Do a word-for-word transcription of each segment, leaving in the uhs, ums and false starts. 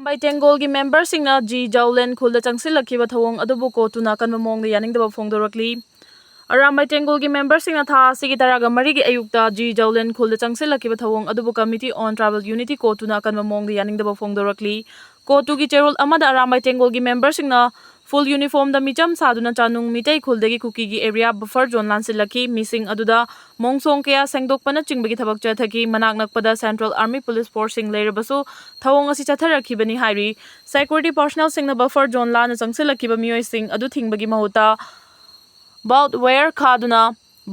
Arambai ꯇꯦꯡꯒꯣꯜꯒꯤ ꯃꯦꯝꯕꯔꯁꯤꯡꯅ G ꯖꯧꯂꯦꯟ ꯈꯨꯜꯗ ꯆꯪꯁꯤꯜꯂꯛꯈꯤꯕ ꯊꯧꯑꯣꯡ ꯑꯗꯨꯕꯨ ꯀꯣꯇꯨꯅ ꯑꯀꯟꯕ ꯃꯑꯣꯡꯗ ꯌꯥꯅꯤꯡꯗꯕ ꯐꯣꯡꯗꯣꯔꯛꯂꯤ꯫ ꯑꯔꯥꯝꯕꯥꯏ ꯇꯦꯡꯒꯣꯜꯒꯤ ꯃꯦꯝꯕꯔꯁꯤꯡꯅ ꯊꯥ ꯑꯁꯤꯒꯤ ꯇꯔꯥꯒ ꯃꯔꯤꯒꯤ ꯑꯌꯨꯛꯇ ꯖꯤ ꯖꯧꯂꯦꯟ ꯈꯨꯜꯗ ꯆꯪꯁꯤꯜꯂꯛꯈꯤꯕ ꯊꯧꯑꯣꯡ ꯑꯗꯨꯕꯨ Committee on Tribal Unity ꯀꯣꯇꯨꯅ ꯑꯀꯟꯕ ꯃꯑꯣꯡꯗ ꯌꯥꯅꯤꯡꯗꯕ ꯐꯣꯡꯗꯣꯔꯛꯂꯤ꯫ ꯀꯣꯇꯨꯒꯤ ꯆꯦꯔꯣꯜ ꯑꯃꯗ ꯑꯔꯥꯝꯕꯥꯏ ꯇꯦꯡꯒꯣꯜꯒꯤ ꯃꯦꯝꯕꯔꯁꯤꯡꯅ full uniformꯗ ꯃꯤꯆꯝ ꯁꯥꯗꯨꯅ ꯆꯥꯅꯨꯡ ꯃꯤꯇꯩ ꯈꯨꯜꯗꯒꯤ ꯀꯨꯀꯤꯒꯤ area buffer zone ꯂꯥꯟꯁꯤꯜꯂꯛꯈꯤ꯫ ꯃꯤꯁꯤꯡ ꯑꯗꯨꯗ ꯃꯣꯡꯁꯣꯡ ꯀꯌꯥ ꯁꯦꯡꯗꯣꯛꯄꯅꯆꯤꯡꯕꯒꯤ ꯊꯕꯛ ꯆꯠꯊꯈꯤ꯫ ꯃꯅꯥꯛ ꯅꯛꯄꯗ Central Army Police Forceꯁꯤꯡ ꯂꯩꯔꯕꯁꯨ ꯊꯧꯑꯣꯡ ꯑꯁꯤ ꯆꯠꯊꯔꯛꯈꯤꯕꯅꯤ ꯍꯥꯏꯔꯤ꯫ Security personnelꯁꯤꯡꯅ buffer zone ꯂꯥꯟꯅ ꯆꯪꯁꯤꯜꯂꯛꯈꯤꯕ ꯃꯤꯑꯣꯏꯁꯤꯡ ꯑꯗꯨ ꯊꯤꯡꯕꯒꯤ ꯃꯍꯨꯠꯇ barbed wire ꯈꯥꯗꯨꯅ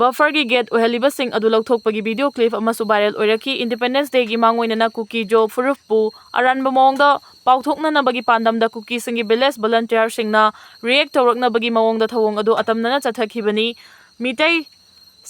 bufferꯒꯤ gate ꯑꯣꯏꯍꯜꯂꯤꯕꯁꯤꯡ ꯑꯗꯨ ꯂꯧꯊꯣꯛꯄꯒꯤ video clip ꯑꯃꯁꯨ viral ꯑꯣꯏꯔꯛꯈꯤ꯫ Independence Dayꯒꯤ ꯃꯥꯡꯑꯣꯏꯅꯅ ꯀꯨꯀꯤ ꯖꯣ ꯐꯨꯔꯨꯞꯄꯨ ꯑꯔꯥꯟꯕ ꯃꯑꯣꯡꯗ ꯄꯥꯎꯊꯣꯛꯅꯅꯕꯒꯤ ꯄꯥꯟꯗꯝꯗ ꯀꯨꯀꯤꯁꯤꯡꯒꯤ village volunteerꯁꯤꯡꯅ react ꯇꯧꯔꯛꯅꯕꯒꯤ ꯃꯑꯣꯡꯗ ꯊꯧꯑꯣꯡ ꯑꯗꯨ ꯑꯇꯝꯅꯅ ꯆꯠꯊꯈꯤꯕꯅꯤ꯫ ꯃꯤꯇꯩ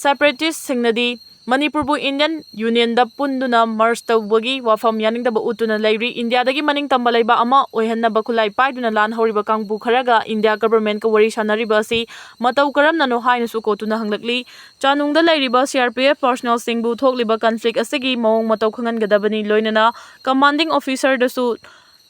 separatistꯁꯤꯡꯅꯗꯤ ꯃꯅꯤꯄꯨꯔꯕꯨ Indian Unionꯗ ꯄꯨꯟꯗꯨꯅ merge ꯇꯧꯕꯒꯤ ꯋꯥꯐꯝ ꯌꯥꯅꯤꯡꯗꯕ ꯎꯠꯇꯨꯅ ꯂꯩꯔꯤ꯫ ꯏꯟꯗꯤꯌꯥꯗꯒꯤ ꯃꯅꯤꯡ ꯇꯝꯕ ꯂꯩꯕꯥꯛ ꯑꯃ ꯑꯣꯏꯍꯟꯅꯕ ꯈꯨꯠꯂꯥꯏ ꯄꯥꯏꯗꯨꯅ ꯂꯥꯟ ꯍꯧꯔꯤꯕ ꯀꯥꯡꯕꯨ ꯈꯔꯒ ꯏꯟꯗꯤꯌꯥ governmentꯀ ꯋꯥꯔꯤ ꯁꯥꯟꯅꯔꯤꯕ ꯑꯁꯤ ꯃꯇꯧ ꯀꯔꯝꯅꯅꯣ ꯍꯥꯏꯅꯁꯨ ꯀꯣꯇꯨꯅ ꯍꯪꯂꯛꯂꯤ꯫ ꯆꯥꯅꯨꯡꯗ ꯂꯩꯔꯤꯕ C R P F personnelꯁꯤꯡꯕꯨ ꯊꯣꯛꯂꯤꯕ conflict ꯑꯁꯤꯒꯤ ꯃꯑꯣꯡ ꯃꯇꯧ ꯈꯪꯍꯟꯒꯗꯕꯅꯤ꯫ ꯂꯣꯏꯅꯅ commanding officerꯗꯁꯨ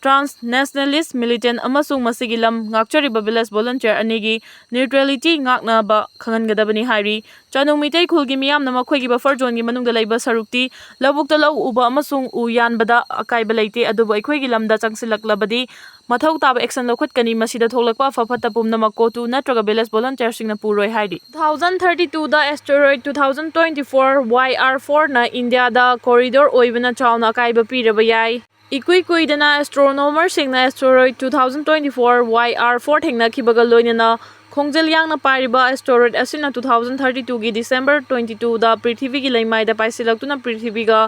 transnationalist militant ꯑꯃꯁꯨꯡ ꯃꯁꯤꯒꯤ ꯂꯝ ꯉꯥꯛꯆꯔꯤꯕ village volunteer ꯑꯅꯤꯒꯤ neutrality ꯉꯥꯛꯅꯕ ꯈꯪꯍꯟꯒꯗꯕꯅꯤ ꯍꯥꯏꯔꯤ꯫ ꯆꯥꯅꯨꯡ ꯃꯤꯇꯩ ꯈꯨꯜꯒꯤ ꯃꯤꯌꯥꯝꯅ ꯃꯈꯣꯏꯒꯤ buffer zoneꯒꯤ ꯃꯅꯨꯡꯗ ꯂꯩꯕ ꯁꯔꯨꯛꯇꯤ ꯂꯧꯕꯨꯛꯇ ꯂꯧ ꯎꯕ ꯑꯃꯁꯨꯡ ꯎ ꯌꯥꯟꯕꯗ ꯑꯀꯥꯏꯕ ꯂꯩꯇꯦ, ꯑꯗꯨꯕꯨ ꯑꯩꯈꯣꯏꯒꯤ ꯂꯝꯗ ꯆꯪꯁꯤꯜꯂꯛꯂꯕꯗꯤ ꯃꯊꯧ ꯇꯥꯕ action ꯂꯧꯈꯠꯀꯅꯤ꯫ ꯃꯁꯤꯗ ꯊꯣꯛꯂꯛꯄ ꯑꯐ ꯐꯠꯇ ꯄꯨꯝꯅꯃꯛ ꯀꯣꯇꯨ ꯅꯠꯇ꯭ꯔꯒ village volunteerꯁꯤꯡꯅ ꯄꯨꯔꯣꯏ ꯍꯥꯏꯔꯤ꯫ Two thousand thirty twoꯗ asteroid two thousand twenty four Y R fourꯅ ꯏꯟꯗꯤꯌꯥꯗ corridor ꯑꯣꯏꯕꯅ ꯆꯥꯎꯅ ꯑꯀꯥꯏꯕ ꯄꯤꯔꯕ ꯌꯥꯏ꯫ ꯏꯀꯨꯏ ꯀꯨꯏꯗꯅ astronomerꯁꯤꯡꯅ asteroid two thousand twenty four Y R four ꯊꯦꯡꯅꯈꯤꯕꯒ ꯂꯣꯏꯅꯅ ꯈꯣꯡꯖꯦꯜ ꯌꯥꯡꯅ ꯄꯥꯏꯔꯤꯕ asteroid ꯑꯁꯤꯅ two thousand thirty twoꯒꯤ December twenty twoꯗ ꯄ꯭ꯔꯤꯊꯤꯕꯤꯒꯤ ꯂꯩꯃꯥꯏꯗ ꯄꯥꯏꯁꯤꯜꯂꯛꯇꯨꯅ ꯄ꯭ꯔꯤꯊꯤꯕꯤꯒ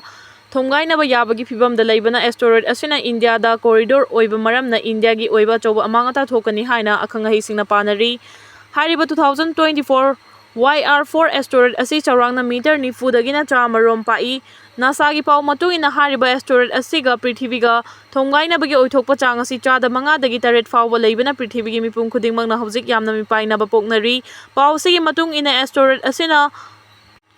ꯊꯣꯡꯒꯥꯏꯅꯕ ꯌꯥꯕꯒꯤ ꯐꯤꯚꯝꯗ ꯂꯩꯕꯅ asteroid ꯑꯁꯤꯅ ꯏꯟꯗꯤꯌꯥꯗ corridor ꯑꯣꯏꯕ ꯃꯔꯝꯅ ꯏꯟꯗꯤꯌꯥꯒꯤ ꯑꯣꯏꯕ ꯑꯆꯧꯕ ꯑꯃꯥꯡ ꯑꯇꯥ ꯊꯣꯛꯀꯅꯤ ꯍꯥꯏꯅ ꯑꯈꯪ ꯑꯍꯩꯁꯤꯡꯅ ꯄꯥꯅꯔꯤ꯫ ꯍꯥꯏꯔꯤꯕ two thousand twenty four Y R four asteroid ꯑꯁꯤ ꯆꯥꯎꯔꯥꯛꯅ meter ꯅꯤꯐꯨꯗꯒꯤꯅ ꯇꯔꯥꯃꯔꯣꯝ ꯄꯥꯛꯏ꯫ NASAꯒꯤ ꯄꯥꯎ ꯃꯇꯨꯡ ꯏꯟꯅ ꯍꯥꯏꯔꯤꯕ asteroid ꯑꯁꯤꯒ ꯄ꯭ꯔꯤꯊꯤꯕꯤꯒ ꯊꯣꯡꯒꯥꯏꯅꯕꯒꯤ ꯑꯣꯏꯊꯣꯛꯄ ꯆꯥꯡ ꯑꯁꯤ ꯆꯥꯗ ꯃꯉꯥꯗꯒꯤ ꯇꯔꯦꯠ ꯐꯥꯎꯕ ꯂꯩꯕꯅ ꯄ꯭ꯔꯤꯊꯤꯕꯤꯒꯤ ꯃꯤꯄꯨꯝ ꯈꯨꯗꯤꯡꯃꯛꯅ ꯍꯧꯖꯤꯛ ꯌꯥꯝꯅ ꯃꯤꯄꯥꯏꯅꯕ ꯄꯣꯛꯅꯔꯤ꯫ ꯄꯥꯎ ꯑꯁꯤꯒꯤ ꯃꯇꯨꯡ ꯏꯟꯅ asteroid ꯑꯁꯤꯅ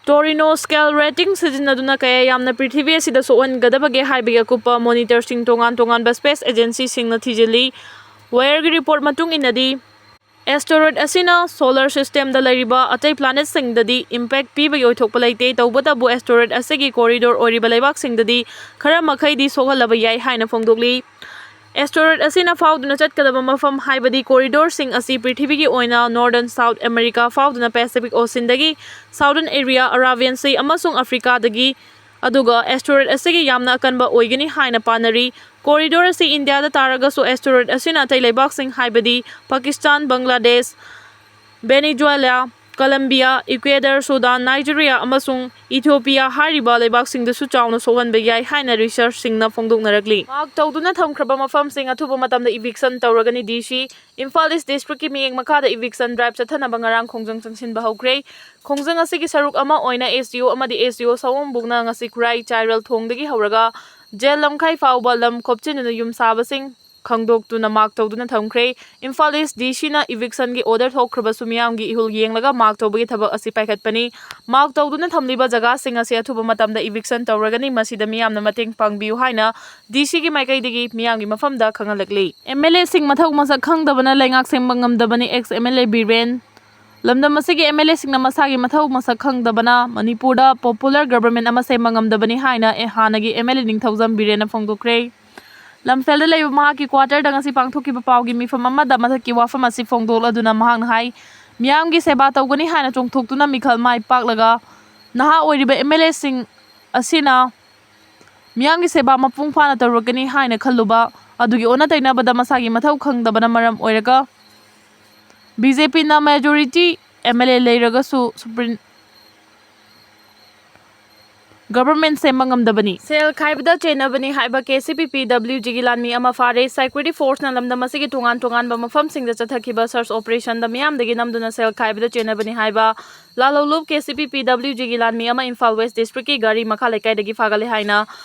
Torino scale rating ꯁꯤꯖꯤꯟꯅꯗꯨꯅ ꯀꯌꯥ ꯌꯥꯝꯅ ꯄ꯭ꯔꯤꯊꯤꯕꯤ ꯑꯁꯤꯗ ꯁꯣꯛꯍꯟꯒꯗꯕꯒꯦ ꯍꯥꯏꯕꯒꯤ ꯑꯀꯨꯞꯄ ꯃꯣꯅꯤꯇꯔꯁꯤꯡ ꯇꯣꯉꯥꯟ ꯇꯣꯉꯥꯟꯕ ꯁ꯭ꯄꯦꯁ ꯑꯦꯖꯦꯟꯁꯤꯁꯤꯡꯅ ꯊꯤꯖꯤꯜꯂꯤ꯫ Wiredꯒꯤ ꯔꯤꯄꯣꯔꯠ ꯃꯇꯨꯡ ꯏꯟꯅꯗꯤ, ꯑꯦꯁꯇꯦꯔꯣꯏꯗ ꯑꯁꯤꯅ ꯁꯣꯂꯔ ꯁꯤꯁꯇꯦꯝꯗ ꯂꯩꯔꯤꯕ ꯑꯇꯩ ꯄ꯭ꯂꯥꯅꯦꯠꯁꯤꯡꯗꯗꯤ ꯏꯝꯄꯦꯛ ꯄꯤꯕꯒꯤ ꯑꯣꯏꯊꯣꯛꯄ ꯂꯩꯇꯦ꯫ ꯇꯧꯕꯇꯕꯨ ꯑꯦꯁꯇꯦꯔꯣꯏꯗ ꯑꯁꯤꯒꯤ ꯀꯣꯔꯤꯗꯣꯔ ꯑꯣꯏꯔꯤꯕ ꯂꯩꯕꯥꯛꯁꯤꯡꯗꯗꯤ ꯈꯔ ꯃꯈꯩꯗꯤ ꯁꯣꯛꯍꯜꯂꯕ ꯌꯥꯏ ꯍꯥꯏꯅ ꯐꯣꯡꯗꯣꯛꯂꯤ꯫ ꯑꯦꯁꯇꯦꯔꯣꯏꯗ ꯑꯁꯤꯅ ꯐꯥꯎꯗꯨꯅ ꯆꯠꯀꯗꯕ ꯃꯐꯝ, ꯍꯥꯏꯕꯗꯤ ꯀꯣꯔꯤꯗꯣꯔꯁꯤꯡ ꯑꯁꯤ ꯄ꯭ꯔꯤꯊꯤꯕꯤꯒꯤ ꯑꯣꯏꯅ Northern South America ꯐꯥꯎꯗꯨꯅ Pacific Oceanꯗꯒꯤ Southern Area, Arabian Sea ꯑꯃꯁꯨꯡ ꯑꯐ꯭ꯔꯤꯀꯥꯗꯒꯤ, ꯑꯗꯨꯒ ꯑꯦꯁꯇꯦꯔꯣꯏꯗ ꯑꯁꯤꯒꯤ ꯌꯥꯝꯅ ꯑꯀꯟꯕ ꯑꯣꯏꯒꯅꯤ ꯍꯥꯏꯅ ꯄꯥꯅꯔꯤ꯫ ꯀꯣꯔꯤꯗꯣꯔ ꯑꯁꯤ ꯏꯟꯗꯤꯌꯥꯗ ꯇꯥꯔꯒꯁꯨ ꯑꯦꯁꯇꯦꯔꯣꯏꯗ ꯑꯁꯤꯅ ꯑꯇꯩ ꯂꯩꯕꯥꯛꯁꯤꯡ, ꯍꯥꯏꯕꯗꯤ ꯄꯥꯀꯤꯁꯇꯥꯟ, ꯕꯪꯒ꯭ꯂꯥꯗꯦꯁ, ꯚꯦꯅꯤꯖꯨꯋꯦꯂꯥ, ꯀꯂꯝꯕꯤꯌꯥ, ꯏꯀ꯭ꯋꯦꯗꯔ, ꯁꯨꯗꯥꯟ, ꯅꯥꯏꯖꯦꯔꯤꯌꯥ ꯑꯃꯁꯨꯡ ꯏꯊꯤꯑꯣꯄꯤꯌꯥ ꯍꯥꯏꯔꯤꯕ ꯂꯩꯕꯥꯛꯁꯤꯡꯗꯁꯨ ꯆꯥꯎꯅ ꯁꯣꯛꯍꯟꯕ ꯌꯥꯏ ꯍꯥꯏꯅ ꯔꯤꯁꯔꯆꯁꯤꯡꯅ ꯐꯣꯡꯗꯣꯛꯅꯔꯛꯂꯤ꯫ ꯃꯥꯔꯛ ꯇꯧꯗꯨꯅ ꯊꯝꯈ꯭ꯔꯕ ꯃꯐꯝꯁꯤꯡ ꯑꯊꯨꯕ ꯃꯇꯝꯗ ꯏꯚꯤꯛꯁꯟ ꯇꯧꯔꯒꯅꯤ꯫ ꯗꯤ ꯁꯤ ꯏꯝꯐꯥꯜ ꯏꯁ ꯗꯤꯁꯇ꯭ꯔꯤꯛꯀꯤ ꯃꯤꯠꯌꯦꯡ ꯃꯈꯥꯗ ꯏꯚꯤꯛꯁꯟ ꯗ꯭ꯔꯥꯏꯚ ꯆꯠꯊꯅꯕ ꯉꯔꯥꯡ ꯈꯣꯡꯖꯪ ꯆꯪꯁꯤꯟꯕ ꯍꯧꯈ꯭ꯔꯦ꯫ ꯈꯣꯡꯖꯪ ꯑꯁꯤꯒꯤ ꯁꯔꯨꯛ ꯑꯃ ꯑꯣꯏꯅ ꯑꯦꯁ ꯗꯤ ꯑꯣ ꯑꯃꯗꯤ ꯑꯦꯁ ꯗꯤ ꯑꯣ ꯁꯑꯣꯝꯕꯨꯡꯅ ꯉꯁꯤ ꯈꯨꯔꯥꯏ ꯆꯥꯏꯔꯦꯜ ꯊꯣꯡꯗꯒꯤ ꯍꯧꯔꯒ ꯖꯦꯜ ꯂꯝꯈꯥꯏ ꯐꯥꯎꯕ ꯂꯝ ꯈꯣꯞꯆꯤꯟꯗꯨꯅ ꯌꯨꯝ ꯁꯥꯕꯁꯤꯡ ꯈꯪꯗꯣꯛꯇꯨꯅ ꯃꯥꯔꯛ ꯇꯧꯗꯨꯅ ꯊꯝꯈ꯭ꯔꯦ꯫ ꯏꯝꯐꯥꯜ ꯏꯁ ꯗꯤ ꯁꯤꯅ ꯏꯚꯤꯛꯁꯟꯒꯤ ꯑꯣꯔꯗꯔ ꯊꯣꯛꯈ꯭ꯔꯕꯁꯨ ꯃꯤꯌꯥꯝꯒꯤ ꯏꯍꯨꯜ ꯌꯦꯡꯂꯒ ꯃꯥꯔꯛ ꯇꯧꯕꯒꯤ ꯊꯕꯛ ꯑꯁꯤ ꯄꯥꯏꯈꯠꯄꯅꯤ꯫ ꯃꯥꯔꯛ ꯇꯧꯗꯨꯅ ꯊꯝꯂꯤꯕ ꯖꯒꯥꯁꯤꯡ ꯑꯁꯤ ꯑꯊꯨꯕ ꯃꯇꯝꯗ ꯏꯚꯤꯛꯁꯟ ꯇꯧꯔꯒꯅꯤ꯫ ꯃꯁꯤꯗ ꯃꯤꯌꯥꯝꯅ ꯃꯇꯦꯡ ꯄꯥꯡꯕꯤꯌꯨ ꯍꯥꯏꯅ ꯗꯤ ꯁꯤꯒꯤ ꯃꯥꯏꯀꯩꯗꯒꯤ ꯃꯤꯌꯥꯝꯒꯤ ꯃꯐꯝꯗ ꯈꯪꯍꯜꯂꯛꯂꯤ꯫ ꯑꯦꯝ ꯑꯦꯜ ꯑꯦꯁꯤꯡ ꯃꯊꯧ ꯃꯁꯛ ꯈꯪꯗꯕꯅ ꯂꯩꯉꯥꯛ ꯁꯦꯝꯕ ꯉꯝꯗꯕꯅꯤ, X M L A Biren. ꯂꯝꯗꯝ ꯑꯁꯤꯒꯤ ꯑꯦꯝ ꯑꯦꯜ ꯑꯦꯁꯤꯡꯅ ꯃꯁꯥꯒꯤ ꯃꯊꯧ ꯃꯁꯛ ꯈꯪꯗꯕꯅ ꯃꯅꯤꯄꯨꯔꯗ ꯄꯣꯄꯨꯂꯔ ꯒꯕꯔꯟꯃꯦꯟ ꯑꯃ ꯁꯦꯝꯕ ꯉꯝꯗꯕꯅꯤ ꯍꯥꯏꯅ ꯑꯦ ꯍꯥꯟꯅꯒꯤ ꯑꯦꯝ ꯑꯦꯜ ꯑꯦ ꯅꯤꯡꯊꯧꯖꯝ ꯕꯤꯔꯦꯟꯅ ꯐꯣꯡꯗꯣꯛꯈ꯭ꯔꯦ꯫ ꯂꯝꯐꯦꯜꯗ ꯂꯩꯕ ꯃꯍꯥꯛꯀꯤ ꯀ꯭ꯋꯥꯇꯔꯗ ꯉꯁꯤ ꯄꯥꯡꯊꯣꯛꯈꯤꯕ ꯄꯥꯎꯒꯤ ꯃꯤꯐꯝ ꯑꯃꯗ ꯃꯊꯛꯀꯤ ꯋꯥꯐꯝ ꯑꯁꯤ ꯐꯣꯡꯗꯣꯛꯂꯗꯨꯅ ꯃꯍꯥꯛꯅ ꯍꯥꯏ, ꯃꯤꯌꯥꯝꯒꯤ ꯁꯦꯕꯥ ꯇꯧꯒꯅꯤ ꯍꯥꯏꯅ ꯆꯣꯡꯊꯣꯛꯇꯨꯅ ꯃꯤꯈꯜ ꯃꯥꯏ ꯄꯥꯛꯂꯒ ꯅꯍꯥ ꯑꯣꯏꯔꯤꯕ ꯑꯦꯝ ꯑꯦꯜ ꯑꯦꯁꯤꯡ ꯑꯁꯤꯅ ꯃꯤꯌꯥꯝꯒꯤ ꯁꯦꯕꯥ ꯃꯄꯨꯡ ꯐꯥꯅ ꯇꯧꯔꯛꯀꯅꯤ ꯍꯥꯏꯅ ꯈꯜꯂꯨꯕ ꯑꯗꯨꯒꯤ ꯑꯣꯟꯅ ꯇꯩꯅꯕꯗ ꯃꯁꯥꯒꯤ ꯃꯊꯧ ꯈꯪꯗꯕꯅ ꯃꯔꯝ ꯑꯣꯏꯔꯒ ꯕꯤ ꯖꯦ ꯄꯤꯅ ꯃꯦꯖꯣꯔꯤꯇꯤ ꯑꯦꯝ ꯑꯦꯜ ꯑꯦ ꯂꯩꯔꯒꯁꯨ ꯁꯨꯄ꯭ꯔꯤꯝ ꯒꯕꯔꯟꯃꯦꯟ ꯁꯦꯝꯕ ꯉꯝꯗꯕꯅꯤ꯫ ꯁꯦꯜ ꯈꯥꯏꯕꯗ ꯆꯦꯟꯅꯕꯅꯤ ꯍꯥꯏꯕ ꯀꯦ ꯁꯤ ꯄꯤ ꯄꯤ ꯗꯕ꯭ꯂꯤꯎ ꯖꯤꯒꯤ ꯂꯥꯟꯃꯤ ꯑꯃ ꯐꯥꯔꯦ꯫ ꯁꯦꯀ꯭ꯌꯨꯔꯤꯇꯤ ꯐꯣꯔꯁꯅ ꯂꯝꯗꯝ ꯑꯁꯤꯒꯤ ꯇꯣꯉꯥꯟ ꯇꯣꯉꯥꯟꯕ ꯃꯐꯝꯁꯤꯡꯗ ꯆꯠꯊꯈꯤꯕ ꯁꯔꯆ ꯑꯣꯄꯔꯦꯁꯟꯗ ꯃꯤꯌꯥꯝꯗꯒꯤ ꯅꯝꯗꯨꯅ ꯁꯦꯜ ꯈꯥꯏꯕꯗ ꯆꯦꯟꯅꯕꯅꯤ ꯍꯥꯏꯕ ꯂꯥꯜꯍꯧꯂꯨꯞ ꯀꯦ ꯁꯤ ꯄꯤ ꯄꯤ ꯗꯕ꯭ꯂꯤꯎ ꯖꯤꯒꯤ ꯂꯥꯟꯃꯤ ꯑꯃ ꯏꯝꯐꯥꯜ ꯋꯦꯁ ꯗꯤꯁꯇ꯭ꯔꯤꯛꯀꯤ ꯒꯥꯔꯤ ꯃꯈꯥ ꯂꯩꯀꯥꯏꯗꯒꯤ ꯐꯥꯒꯠꯂꯦ ꯍꯥꯏꯅ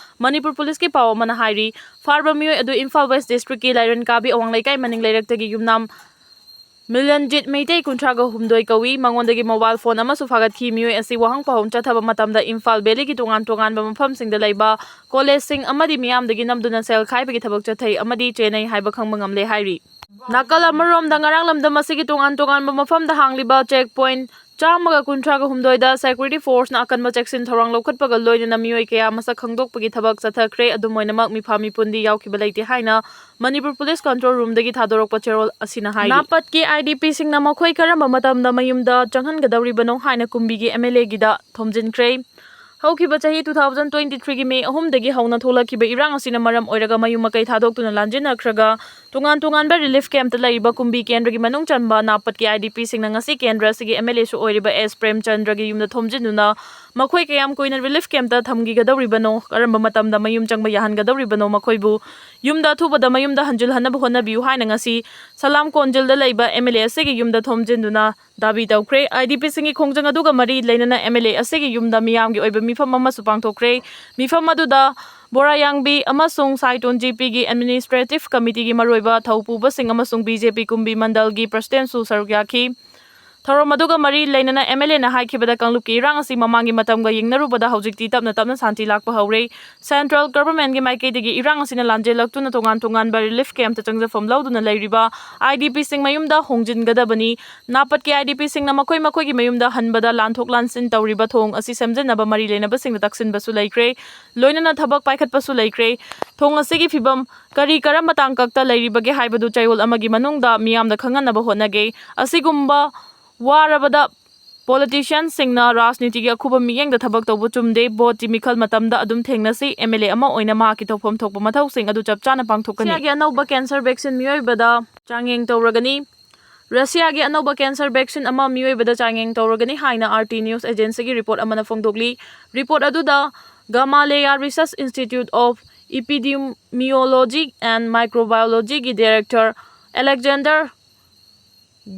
ꯃꯅꯤꯄꯨꯔ ꯄꯨꯂꯤꯁꯀꯤ ꯄꯥꯎ ꯑꯃꯅ ꯍꯥꯏꯔꯤ꯫ ꯐꯥꯔꯕ ꯃꯤꯑꯣꯏ ꯑꯗꯨ ꯏꯝꯐꯥꯜ ꯋꯦꯁ ꯗꯤꯁꯇ꯭ꯔꯤꯛꯀꯤ ꯂꯥꯏꯔꯦꯟ ꯀꯥꯕꯤ ꯑꯋꯥꯡ ꯂꯩꯀꯥꯏ ꯃꯅꯤꯡ ꯂꯩꯔꯛꯇꯒꯤ ꯌꯨꯝꯅꯥꯝ ꯃꯤꯂꯟꯖꯤꯠ ꯃꯩꯇꯩ, ꯀꯨꯟꯊ꯭ꯔꯥꯒ ꯍꯨꯝꯗꯣꯏ ꯀꯧꯏ꯫ ꯃꯉꯣꯟꯗꯒꯤ ꯃꯣꯕꯥꯏꯜ ꯐꯣꯟ ꯑꯃꯁꯨ ꯐꯥꯒꯠꯈꯤ꯫ ꯃꯤꯑꯣꯏ ꯑꯁꯤ ꯋꯥꯍꯪ ꯄꯥꯎꯍꯨꯝ ꯆꯠꯊꯕ ꯃꯇꯝꯗ ꯏꯝꯐꯥꯜ ꯚꯦꯂꯤꯒꯤ ꯇꯣꯉꯥꯟ ꯇꯣꯉꯥꯟꯕ ꯃꯐꯝꯁꯤꯡꯗ ꯂꯩꯕ ꯀꯣꯂꯦꯖꯁꯤꯡ ꯑꯃꯗꯤ ꯃꯤꯌꯥꯝꯗꯒꯤ ꯅꯝꯗꯨꯅ ꯁꯦꯜ ꯈꯥꯏꯕꯒꯤ ꯊꯕꯛ ꯆꯠꯊꯩ ꯑꯃꯗꯤ ꯆꯦꯟꯅꯩ ꯍꯥꯏꯕ ꯈꯪꯕ ꯉꯝꯂꯦ ꯍꯥꯏꯔꯤ꯫ ꯅꯥꯀꯜ ꯑꯃꯔꯣꯝꯗ, ꯉꯔꯥꯡ ꯂꯝꯗꯝ ꯑꯁꯤꯒꯤ ꯇꯣꯉꯥꯟ ꯇꯣꯉꯥꯟꯕ ꯃꯐꯝꯗ ꯍꯥꯡꯂꯤꯕ ꯆꯦꯛ ꯄꯣꯏꯟꯠ ꯆꯥꯝꯃꯒ ꯀꯨꯟꯊ꯭ꯔꯥꯒ ꯍꯨꯝꯗꯣꯏꯗ ꯁꯦꯀ꯭ꯌꯨꯔꯤꯇꯤ ꯐꯣꯔꯁꯅ ꯑꯀꯟꯕ ꯆꯦꯛꯁꯤꯟ ꯊꯧꯔꯥꯡ ꯂꯧꯈꯠꯄꯒ ꯂꯣꯏꯅꯅ ꯃꯤꯑꯣꯏ ꯀꯌꯥ ꯃꯁꯛ ꯈꯪꯗꯣꯛꯄꯒꯤ ꯊꯕꯛ ꯆꯠꯊꯈ꯭ꯔꯦ꯫ ꯑꯗꯨꯝ ꯑꯣꯏꯅꯃꯛ, ꯃꯤꯐꯥ ꯃꯤꯄꯨꯟꯗꯤ ꯌꯥꯎꯈꯤꯕ ꯂꯩꯇꯦ ꯍꯥꯏꯅ ꯃꯅꯤꯄꯨꯔ ꯄꯨꯂꯤꯁ ꯀꯟꯇ꯭ꯔꯣꯜ ꯔꯨꯝꯗꯒꯤ ꯊꯥꯗꯣꯔꯛꯄ ꯆꯦꯔꯣꯜ ꯑꯁꯤꯅ ꯍꯥꯏꯔꯤ꯫ ꯅꯥꯄꯠꯀꯤ IDPꯁꯤꯡꯅ ꯃꯈꯣꯏ ꯀꯔꯝꯕ ꯃꯇꯝꯗ ꯃꯌꯨꯝꯗ ꯆꯪꯍꯟꯒꯗꯧꯔꯤꯕꯅꯣ ꯍꯥꯏꯅ ꯀꯨꯝꯕꯤꯒꯤ MLAꯒꯤꯗ ꯊꯣꯝꯖꯤꯟꯈ꯭ꯔꯦ꯫ ꯍꯧꯈꯤꯕ ꯆꯍꯤ two thousand twenty threeꯒꯤ May ꯑꯍꯨꯝꯗꯒꯤ ꯍꯧꯅ ꯊꯣꯛꯂꯛꯈꯤꯕ ꯏꯔꯥꯡ ꯑꯁꯤꯅ ꯃꯔꯝ ꯑꯣꯏꯔꯒ ꯃꯌꯨꯝ ꯃꯀꯩ ꯊꯥꯗꯣꯛꯇꯨꯅ ꯂꯥꯟꯖꯤꯟꯅꯈ꯭ꯔꯒ, ꯇꯣꯉꯥꯟ ꯇꯣꯉꯥꯟꯕ ꯔꯤꯂꯤꯐ ꯀꯦꯝꯞꯇ ꯂꯩꯔꯤꯕ ꯀꯨꯝꯕꯤ ꯀꯦꯟꯗ꯭ꯔꯒꯤ ꯃꯅꯨꯡ ꯆꯟꯕ ꯅꯥꯄꯠꯀꯤ IDPꯁꯤꯡꯅ ꯉꯁꯤ ꯀꯦꯟꯗ꯭ꯔ ꯑꯁꯤꯒꯤ MLAꯁꯨ ꯑꯣꯏꯔꯤꯕ ꯑꯦꯁ ꯄ꯭ꯔꯦꯝꯆꯟꯗ꯭ꯔꯒꯤ ꯌꯨꯝꯗ ꯊꯣꯝꯖꯤꯟꯗꯨꯅ ꯃꯈꯣꯏ ꯀꯌꯥꯝ ꯀꯨꯏꯅ ꯔꯤꯂꯤꯐ ꯀꯦꯝꯞꯇ ꯊꯝꯈꯤꯒꯗꯧꯔꯤꯕꯅꯣ, ꯀꯔꯝꯕ ꯃꯇꯝꯗ ꯃꯌꯨꯝ ꯆꯪꯕ ꯌꯥꯍꯟꯒꯗꯧꯔꯤꯕꯅꯣ, ꯃꯈꯣꯏꯕꯨ ꯌꯨꯝꯗ ꯑꯊꯨꯕꯗ ꯃꯌꯨꯝꯗ ꯍꯟꯖꯤꯜꯍꯟꯅꯕ ꯍꯣꯠꯅꯕꯤꯌꯨ ꯍꯥꯏꯅ ꯉꯁꯤ ꯁꯂꯥꯝ ꯀꯣꯟꯖꯤꯜꯗ ꯂꯩꯕ MLA ꯑꯁꯤꯒꯤ ꯌꯨꯝꯗ ꯊꯣꯝꯖꯤꯟꯗꯨꯅ ꯗꯥꯕꯤ ꯇꯧꯈ꯭ꯔꯦ꯫ IDPꯁꯤꯡꯒꯤ ꯈꯣꯡꯖꯪ ꯑꯗꯨꯒ ꯃꯔꯤ ꯂꯩꯅꯅ MLA ꯑꯁꯤꯒꯤ ꯌꯨꯝꯗ ꯃꯤꯌꯥꯝꯒꯤ ꯑꯣꯏꯕ ꯃꯤꯐꯝ ꯑꯃꯁꯨ ꯄꯥꯡꯊꯣꯛꯈ꯭ꯔꯦ꯫ ꯃꯤꯐꯝ ꯑꯗꯨꯗ ꯕꯣꯔꯥꯌꯥꯡꯕꯤ ꯑꯃꯁꯨꯡ ꯁꯥꯏꯇꯣꯟ GPꯒꯤ Administrative Committeeꯒꯤ ꯃꯔꯨꯑꯣꯏꯕ ꯊꯧꯄꯨꯕꯁꯤꯡ ꯑꯃꯁꯨꯡ BJP ꯀꯨꯝꯕꯤ ꯃꯟꯗꯜꯒꯤ ꯄ꯭ꯔꯁꯤꯗꯦꯟꯠꯁꯨ ꯁꯔꯨꯛ ꯌꯥꯈꯤ꯫ ꯊꯧꯔꯝ ꯑꯗꯨꯒ ꯃꯔꯤ ꯂꯩꯅꯅ MLAꯅ ꯍꯥꯏꯈꯤꯕꯗ, ꯀꯥꯡꯂꯨꯞꯀꯤ ꯏꯔꯥꯡ ꯑꯁꯤ ꯃꯃꯥꯡꯒꯤ ꯃꯇꯝꯒ ꯌꯦꯡꯅꯔꯨꯕꯗ ꯍꯧꯖꯤꯛꯇꯤ ꯇꯞꯅ ꯇꯞꯅ ꯁꯥꯟꯇꯤ ꯂꯥꯛꯄ ꯍꯧꯔꯦ꯫ Central Governmentꯀꯤ ꯃꯥꯏꯀꯩꯗꯒꯤ ꯏꯔꯥꯡ ꯑꯁꯤꯅ ꯂꯥꯟꯖꯦꯜꯂꯛꯇꯨꯅ ꯇꯣꯉꯥꯟ ꯇꯣꯉꯥꯟꯕ ꯔꯤꯂꯤꯐ ꯀꯦꯝꯞꯇ ꯆꯪꯖꯐꯝ ꯂꯧꯗꯨꯅ ꯂꯩꯔꯤꯕ IDPꯁꯤꯡ ꯃꯌꯨꯝꯗ ꯍꯣꯡꯖꯤꯟꯒꯗꯕꯅꯤ꯫ ꯅꯥꯄꯠꯀꯤ IDPꯁꯤꯡꯅ ꯃꯈꯣꯏ ꯃꯈꯣꯏꯒꯤ ꯃꯌꯨꯝꯗ ꯍꯟꯕꯗ ꯂꯥꯟꯊꯣꯛ ꯂꯥꯟꯁꯤꯟ ꯇꯧꯔꯤꯕ ꯊꯣꯡ ꯑꯁꯤ ꯁꯦꯝꯖꯤꯟꯅꯕ ꯃꯔꯤ ꯂꯩꯅꯕꯁꯤꯡꯗ ꯇꯛꯁꯤꯟꯕꯁꯨ ꯂꯩꯈ꯭ꯔꯦ꯫ ꯂꯣꯏꯅꯅ ꯊꯕꯛ ꯄꯥꯏꯈꯠꯄꯁꯨ ꯂꯩꯈ꯭ꯔꯦ꯫ ꯊꯣꯡ ꯑꯁꯤꯒꯤ ꯐꯤꯕꯝ ꯀꯔꯤ ꯀꯔꯝꯕ ꯇꯥꯡꯀꯛꯇ ꯂꯩꯔꯤꯕꯒꯦ ꯍꯥꯏꯕꯗꯨ ꯆꯌꯣꯜ ꯑꯃꯒꯤ ꯃꯅꯨꯡꯗ ꯃꯤꯌꯥꯝꯗ ꯈꯪꯍꯟꯅꯕ ꯍꯣꯠꯅꯒꯦ꯫ ꯑꯁꯤꯒꯨꯝꯕ ꯋꯥꯔꯕꯗ ꯄꯣꯂꯤꯇꯤꯁꯤꯌꯟꯁꯤꯡꯅ ꯔꯥꯖꯅꯤꯇꯤꯒꯤ ꯑꯈꯨꯕ ꯃꯤꯠꯌꯦꯡꯗ ꯊꯕꯛ ꯇꯧꯕ ꯆꯨꯝꯗꯦ꯫ ꯚꯣꯠꯀꯤ ꯃꯤꯈꯜ ꯃꯇꯝꯗ ꯑꯗꯨꯝ ꯊꯦꯡꯅꯁꯤ꯫ MLA ꯑꯃ ꯑꯣꯏꯅ ꯃꯍꯥꯛꯀꯤ ꯇꯧꯐꯝ ꯊꯣꯛꯄ ꯃꯊꯧꯁꯤꯡ ꯑꯗꯨ ꯆꯞ ꯆꯥꯅ ꯄꯥꯡꯊꯣꯛꯀꯅꯤ꯫ ꯔꯁꯤꯌꯥꯒꯤ ꯑꯅꯧꯕ ꯀꯦꯟꯁꯔ ꯚꯦꯛꯁꯤꯟ ꯃꯤꯑꯣꯏꯕꯗ ꯆꯥꯡꯌꯦꯡ ꯇꯧꯔꯒꯅꯤ꯫ ꯔꯁꯤꯌꯥꯒꯤ ꯑꯅꯧꯕ ꯀꯦꯟꯁꯔ ꯚꯦꯛꯁꯤꯟ ꯑꯃ ꯃꯤꯑꯣꯏꯕꯗ ꯆꯥꯡꯌꯦꯡ ꯇꯧꯔꯒꯅꯤ ꯍꯥꯏꯅ RT News Agencyꯒꯤ ꯔꯤꯄꯣꯔꯠ ꯑꯃꯅ ꯐꯣꯡꯗꯣꯛꯂꯤ꯫ ꯔꯤꯄꯣꯔꯠ ꯑꯗꯨꯗ Gamaleya Research Institute of Epidemiology and Microbiologyꯒꯤ director Alexander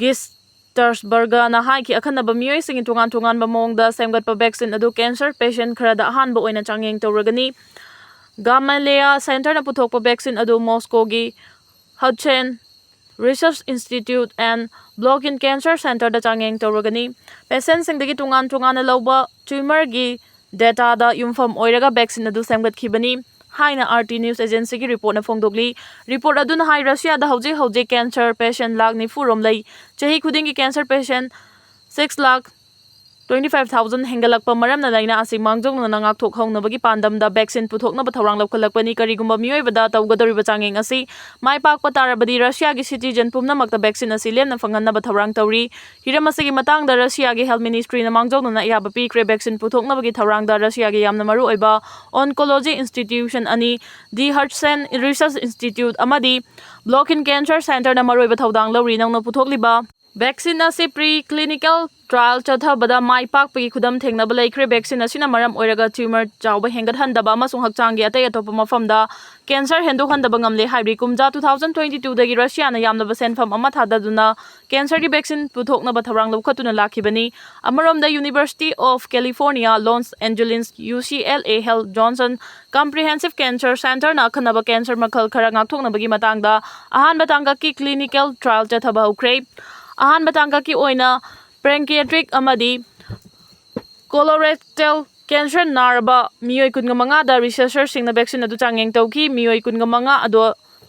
Gistersbergꯅ ꯍꯥꯏꯈꯤ, ꯑꯈꯟꯅꯕ ꯃꯤꯑꯣꯏꯁꯤꯡꯒꯤ ꯇꯣꯉꯥꯟ ꯇꯣꯉꯥꯟꯕ ꯃꯑꯣꯡꯗ ꯁꯦꯝꯒꯠꯄ ꯚꯦꯛꯁꯤꯟ ꯑꯗꯨ ꯀꯦꯟꯁꯔ ꯄꯦꯁꯦꯟꯠ ꯈꯔꯗ ꯑꯍꯥꯟꯕ ꯑꯣꯏꯅ ꯆꯥꯡꯌꯦꯡ ꯇꯧꯔꯒꯅꯤ꯫ Gamaleya Centreꯅ ꯄꯨꯊꯣꯛꯄ ꯚꯦꯛꯁꯤꯟ ꯑꯗꯨ ꯃꯣꯁꯀꯣꯒꯤ Hudson Research Institute and Block in Cancer Centreꯗ ꯆꯥꯡꯌꯦꯡ ꯇꯧꯔꯒꯅꯤ꯫ Patientꯁꯤꯡꯗꯒꯤ ꯇꯣꯉꯥꯟ ꯇꯣꯉꯥꯟꯅ ꯂꯧꯕ tumorꯒꯤ dataꯗ ꯌꯨꯝꯐꯝ ꯑꯣꯏꯔꯒ vaccine ꯑꯗꯨ ꯁꯦꯝꯒꯠꯈꯤꯕꯅꯤ ꯍꯥꯏꯅ RT News Agencyꯒꯤ reportꯅ ꯐꯣꯡꯗꯣꯛꯂꯤ꯫ Report ꯑꯗꯨꯅ ꯍꯥꯏ, ꯔꯁꯤꯌꯥꯗ ꯍꯧꯖꯤꯛ ꯍꯧꯖꯤꯛ cancer patient ꯂꯥꯈ ꯅꯤꯐꯨ ꯔꯣꯝ ꯂꯩ꯫ ꯆꯍꯤ ꯈꯨꯗꯤꯡꯒꯤ cancer patient six lakh twenty five thousand ꯍꯦꯟꯒꯠꯂꯛꯄ ꯃꯔꯝꯅ ꯂꯥꯏꯅꯥ ꯑꯁꯤ ꯃꯥꯡꯖꯧꯅꯅ ꯉꯥꯛꯊꯣꯛꯍꯧꯅꯕꯒꯤ ꯄꯥꯟꯗꯝꯗ vaccine ꯄꯨꯊꯣꯛꯅꯕ ꯊꯧꯔꯥꯡ ꯂꯧꯈꯠꯂꯛꯄꯅꯤ꯫ ꯀꯔꯤꯒꯨꯝꯕ ꯃꯤꯑꯣꯏꯕꯗ ꯇꯧꯒꯗꯧꯔꯤꯕ ꯆꯥꯡꯌꯦꯡ ꯑꯁꯤ ꯃꯥꯏ ꯄꯥꯛꯄ ꯇꯥꯔꯕꯗꯤ, ꯔꯁꯤꯌꯥꯒꯤ citizen ꯄꯨꯝꯅꯃꯛꯇ vaccine ꯑꯁꯤ ꯂꯦꯝꯅ ꯐꯪꯍꯟꯅꯕ ꯊꯧꯔꯥꯡ ꯇꯧꯔꯤ꯫ ꯍꯤꯔꯝ ꯑꯁꯤꯒꯤ ꯃꯇꯥꯡꯗ ꯔꯁꯤꯌꯥꯒꯤ health ministryꯅ ꯃꯥꯡꯖꯧꯅꯅ ꯑꯌꯥꯕ ꯄꯤꯈ꯭ꯔꯦ꯫ Vaccine ꯄꯨꯊꯣꯛꯅꯕꯒꯤ ꯊꯧꯔꯥꯡꯗ ꯔꯁꯤꯌꯥꯒꯤ ꯌꯥꯝꯅ ꯃꯔꯨꯑꯣꯏꯕ oncology institution ꯑꯅꯤ, the Hudson Research Institute ꯑꯃꯗꯤ Block in Cancer Centreꯅ ꯃꯔꯨꯑꯣꯏꯕ ꯊꯧꯗꯥꯡ ꯂꯧꯔꯤ꯫ ꯅꯧꯅ ꯄꯨꯊꯣꯛꯂꯤꯕ vaccine ꯑꯁꯤ preclinical trial ꯆꯠꯊꯕꯗ ꯃꯥꯏ ꯄꯥꯛꯄꯒꯤ ꯈꯨꯗꯝ ꯊꯦꯡꯅꯕ ꯂꯩꯈ꯭ꯔꯦ꯫ Vaccine ꯑꯁꯤꯅ ꯃꯔꯝ ꯑꯣꯏꯔꯒ tumor ꯆꯥꯎꯕ ꯍꯦꯟꯒꯠꯍꯟꯗꯕ ꯑꯃꯁꯨꯡ ꯍꯛꯆꯥꯡꯒꯤ ꯑꯇꯩ ꯑꯇꯣꯞꯄ ꯃꯐꯝꯗ cancer ꯍꯦꯟꯗꯣꯛꯍꯟꯗꯕ ꯉꯝꯂꯦ ꯍꯥꯏꯔꯤ꯫ ꯀꯨꯝꯖꯥ two thousand twenty twoꯗꯒꯤ ꯔꯁꯤꯌꯥꯅ ꯌꯥꯝꯂꯕ ꯁꯦꯟꯐꯝ ꯑꯃ ꯊꯥꯗꯗꯨꯅ cancerꯒꯤ vaccine ꯄꯨꯊꯣꯛꯅꯕ ꯊꯧꯔꯥꯡ ꯂꯧꯈꯠꯇꯨꯅ ꯂꯥꯛꯈꯤꯕꯅꯤ꯫ ꯑꯃꯔꯣꯝꯗ, University of California, Los Angeles, UCLA Health, Johnson Comprehensive Cancer Centreꯅ ꯑꯈꯟꯅꯕ cancer ꯃꯈꯜ ꯈꯔ ꯉꯥꯛꯊꯣꯛꯅꯕꯒꯤ ꯃꯇꯥꯡꯗ ꯑꯍꯥꯟꯕ ꯇꯥꯡꯀꯛꯀꯤ clinical trial ꯆꯠꯊꯕ ꯍꯧꯈ꯭ꯔꯦ꯫ ꯑꯍꯥꯟꯕ ꯇꯥꯡꯀꯛꯀꯤ ꯑꯣꯏꯅ pancreatic ꯑꯃꯗꯤ colorectal cancer ꯅꯥꯔꯕ ꯃꯤꯑꯣꯏ ꯀꯨꯟꯒ ꯃꯉꯥꯗ researcherꯁꯤꯡꯅ vaccine ꯑꯗꯨ ꯆꯥꯡꯌꯦꯡ ꯇꯧꯈꯤ꯫ ꯃꯤꯑꯣꯏ ꯀꯨꯟꯒ ꯃꯉꯥ ꯑꯗꯣ